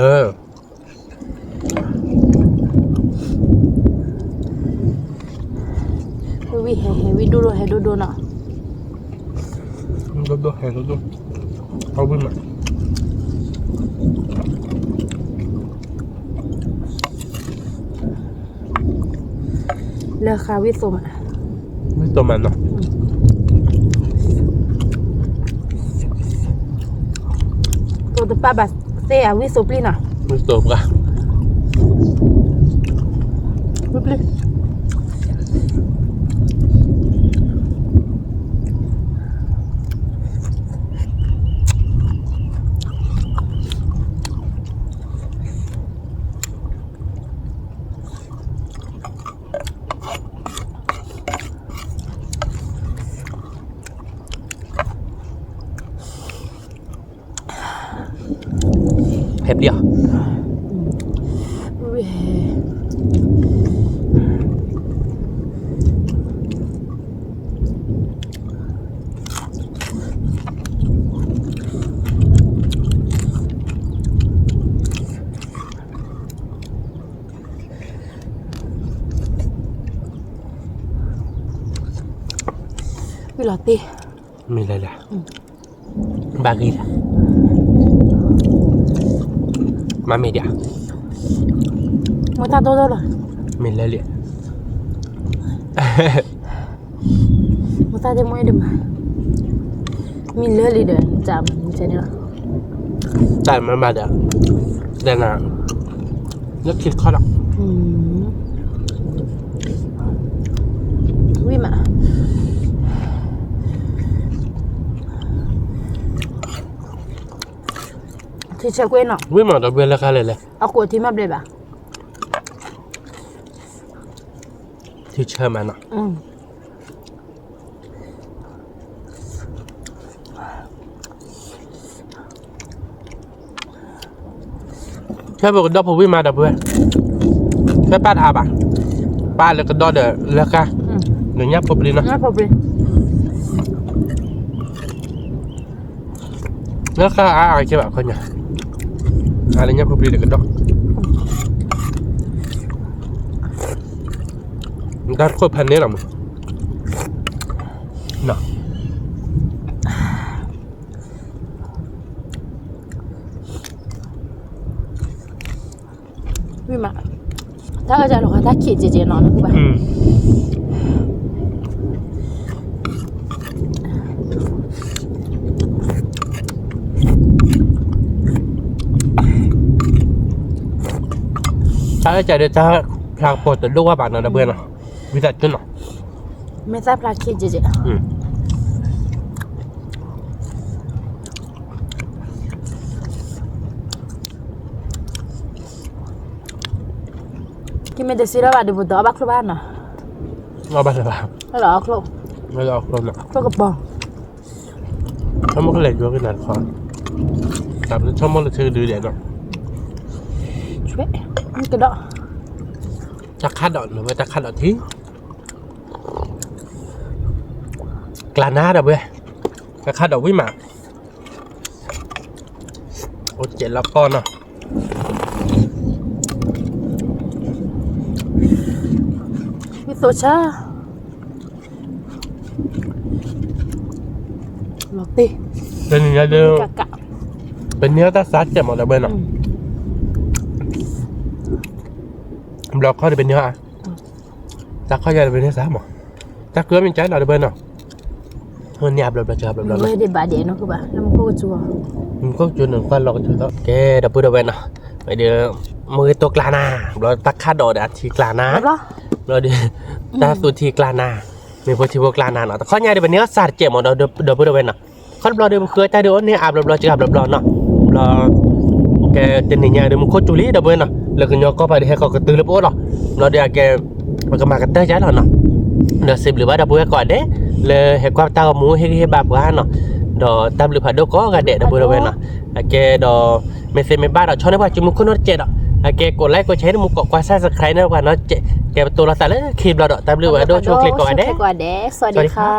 ဝံၣ်ဟဲဟဲ ဝံၣ်ဒိၣ်ဒိၣ်ဟဲဒိၣ်ဒိၣ်နီၤ, ဒိၣ်ဒိၣ်ဟဲဒိၣ်ဒိၣ်, အဝံၣ်မး လၢဃာ်ဝံၣ်သိးမး, ဝံၣ်သိးမးနီၤ, သိးတပာ်ဘၣ်သ့ၣ်ဧါ ဝံၣ်သိးပျံၢ်နီၤ, ဝံၣ်သိးပှၤ, ဝံၣ်ပျံၢ် ဖဲပျံၤအီၤ, ဝံၣ်လီၤတ့ၢ်, မ့ၢ်လဲၤလဲၤ, ဘၣ်ဂ့ၤလဲၤ, မ့မ့ၢ်ဒ်, မိၢ်တၢ်ဒိၣ်ဒိၣ်လီၤ, မ့ၢ်လဲၤလဲၤ, မိၢ်တၢ်ဒ့မ့ၢ်ဒ်မး, မ့ၢ်လဲၤလံဒီး တၢ်မုၢ်န့ၣ်လီၤ, တၢ်မၤမၤဒီး, ဒီးနၤ, လၢခံတခီဒီး, ဝံၣ်မး, ထံဆၢကွ့နီၤ, ဝံၣ်မးဒီးဘှဲလၢခါလဲၣ်လဲၣ်, အကိးထံမ့ၢ်ဘျဲဘၣ်, ထံဆၢမးနီၤ. ဖဲပကဒီဖိဝံၣ်မးဒီပုၢ်ဝဲၢ်, ဖဲပၢ်တအါဘၣ်, ပၢ်လၢကဒီဒီးလၢဃာ်, ဒီးညၣ်ဖိပျံၤနီၤ, လၢဃာ်အါအါကဲဘၣ်ခီညါ, အါလၢညၣ်ဖိပျံၤဒီးကဒီ, တၢ်တခိၣ်ဖဲန့ၣ်လီၤမး, နီၤ. ဝံၣ်မး, တၢ်အၢၣ်စၢ်လီၤဃာ်တၢ်ခံးကဲကဲနီၤ နကဘၣ်, တၢ်အၢၣ်စၢ်ဒီးတၢ် ဖျါကပီၤတဒိၣ်ဝဲဘၣ်နီၤ ဒီပုၢ်ဝဲၢ်နီၤ, ဝံသးစူၤနီၤ, မ့ၢ်သၣ်ဖျါခံကဲကဲ, ကမ့ၢ်တစံးထီၣ်ဘၣ်ဒုး ပတအီၣ်ဘၣ်ချိၣ်ဘၣ်နီၤ, အီၣ်ဘၣ်လၢၤဘၣ်, လၢအီၣ်ချိၣ်နီၤ, ချိၣ်ကပီၤ, ဆိကမိၣ်ကလဲၤယွၤကနၤတခီ, တၢ်ပဆိကမိၣ်လၢဆၢကဒုဒဲးနီၤ, ကဒီး, တၢ်ခးဒီးနီၤ ဝဲတၢ်ခးဒီးထံ, ကျါနၤဒီပုၢ်ဝဲၢ်, တၢ်ခးဒီးဝံၤမး အိၣ်ကဲးလီၤကီၢ်နီၤ, ဝံသိးဆါ, လီၤတ့ၢ်, တနံၤညါဒုး, ပန့ၢ်အီၣ်တၢ်ဆါစဲးမးဒီပုၢ်ဝဲၢ်နီၤ, ဘျီခီဒီးပန့ၢ်အီၣ်, တၢ်ခီယၤဒီးပန့ၢ်ဆါမး, တၢ်ကၢမ့ၢ်ကၢလီၤဒီပုၢ်ဝဲၢ်နီၤ, န့ၢ်အဘျီဘျီစှၤဘျီဘျီနီၤ, မူခိၣ်ကၠိန့ၣ်ကွၢ်လီၤကထူးသီ ကဲဒီပုၢ်ဝဲၢ်နီၤ, ဒီး, မ့ၢ်ဂ့ၤတိၢ်ကျါနၤ, ဘျီတၢ်ခးဒီးဒီးအထံကျါနၤ, ဘျီဒီး, တၢ်သူထံကျါနၤ, မ့ၢ်ဖိထံဖိကျါနၤနီၤ, တခီညါဒီးပန့ၢ်အီၣ်စးတစဲးမးဒီပုၢ်ဝဲၢ်နီၤ, ခီတဘျီဒီးပဃုတၢ်ဒုးအိၣ်န့ၢ်အါဘျီဘျီစှၤဘျီဘျီနီၤ, ဘျီ ကဲတနံၤညါဒီး မူခိၣ်ကၠိလံဒီပုၢ်ဝဲၢ်နီၤ, လၢကညီကီၢ်ပၤဒီးဟဲကီးကတုၤလၢပအိၣ်လီၤ, ဘျီဒီးအကဲ, ပကမၤကတၢၢ်ယါလီၤနီၤ, ဒီးစံးဘျုးဘၣ်ဒီပုၢ်ဝဲၢ်ကိးဂၤဒဲး, လၢဟဲကွၢ်ပတၢ်ဂီၤမူဟ့ၣ်ဂံၢ်ဟ့ၣ်ဘါပှၤနီၤ, ဒီးတၢ်ဘျုးဖးဒိၣ်ကိးဂၤဒဲးဒီပုၢ်ဝဲၢ်နီၤ, အကဲဒီး, မ့ၢ်သ့မ့ၢ်ဘၣ်ဒီး ဆီၣ်န့ၢ်ပှၤစုမူခိၣ်နီတစဲးဒီး, အကဲကိးlikeကိးshareန့ၣ်မူကိးကွၢ် subscribe န့ၢ်ပှၤနီတစဲး, ကဲပတိၢ်လီၤသးလၢခံဘျီဒီး တၢ်ဘျုးဝဲဒိၣ်ဆိၣ်ချ့ကိးဂၤဒဲး, စဝၤဒံခါ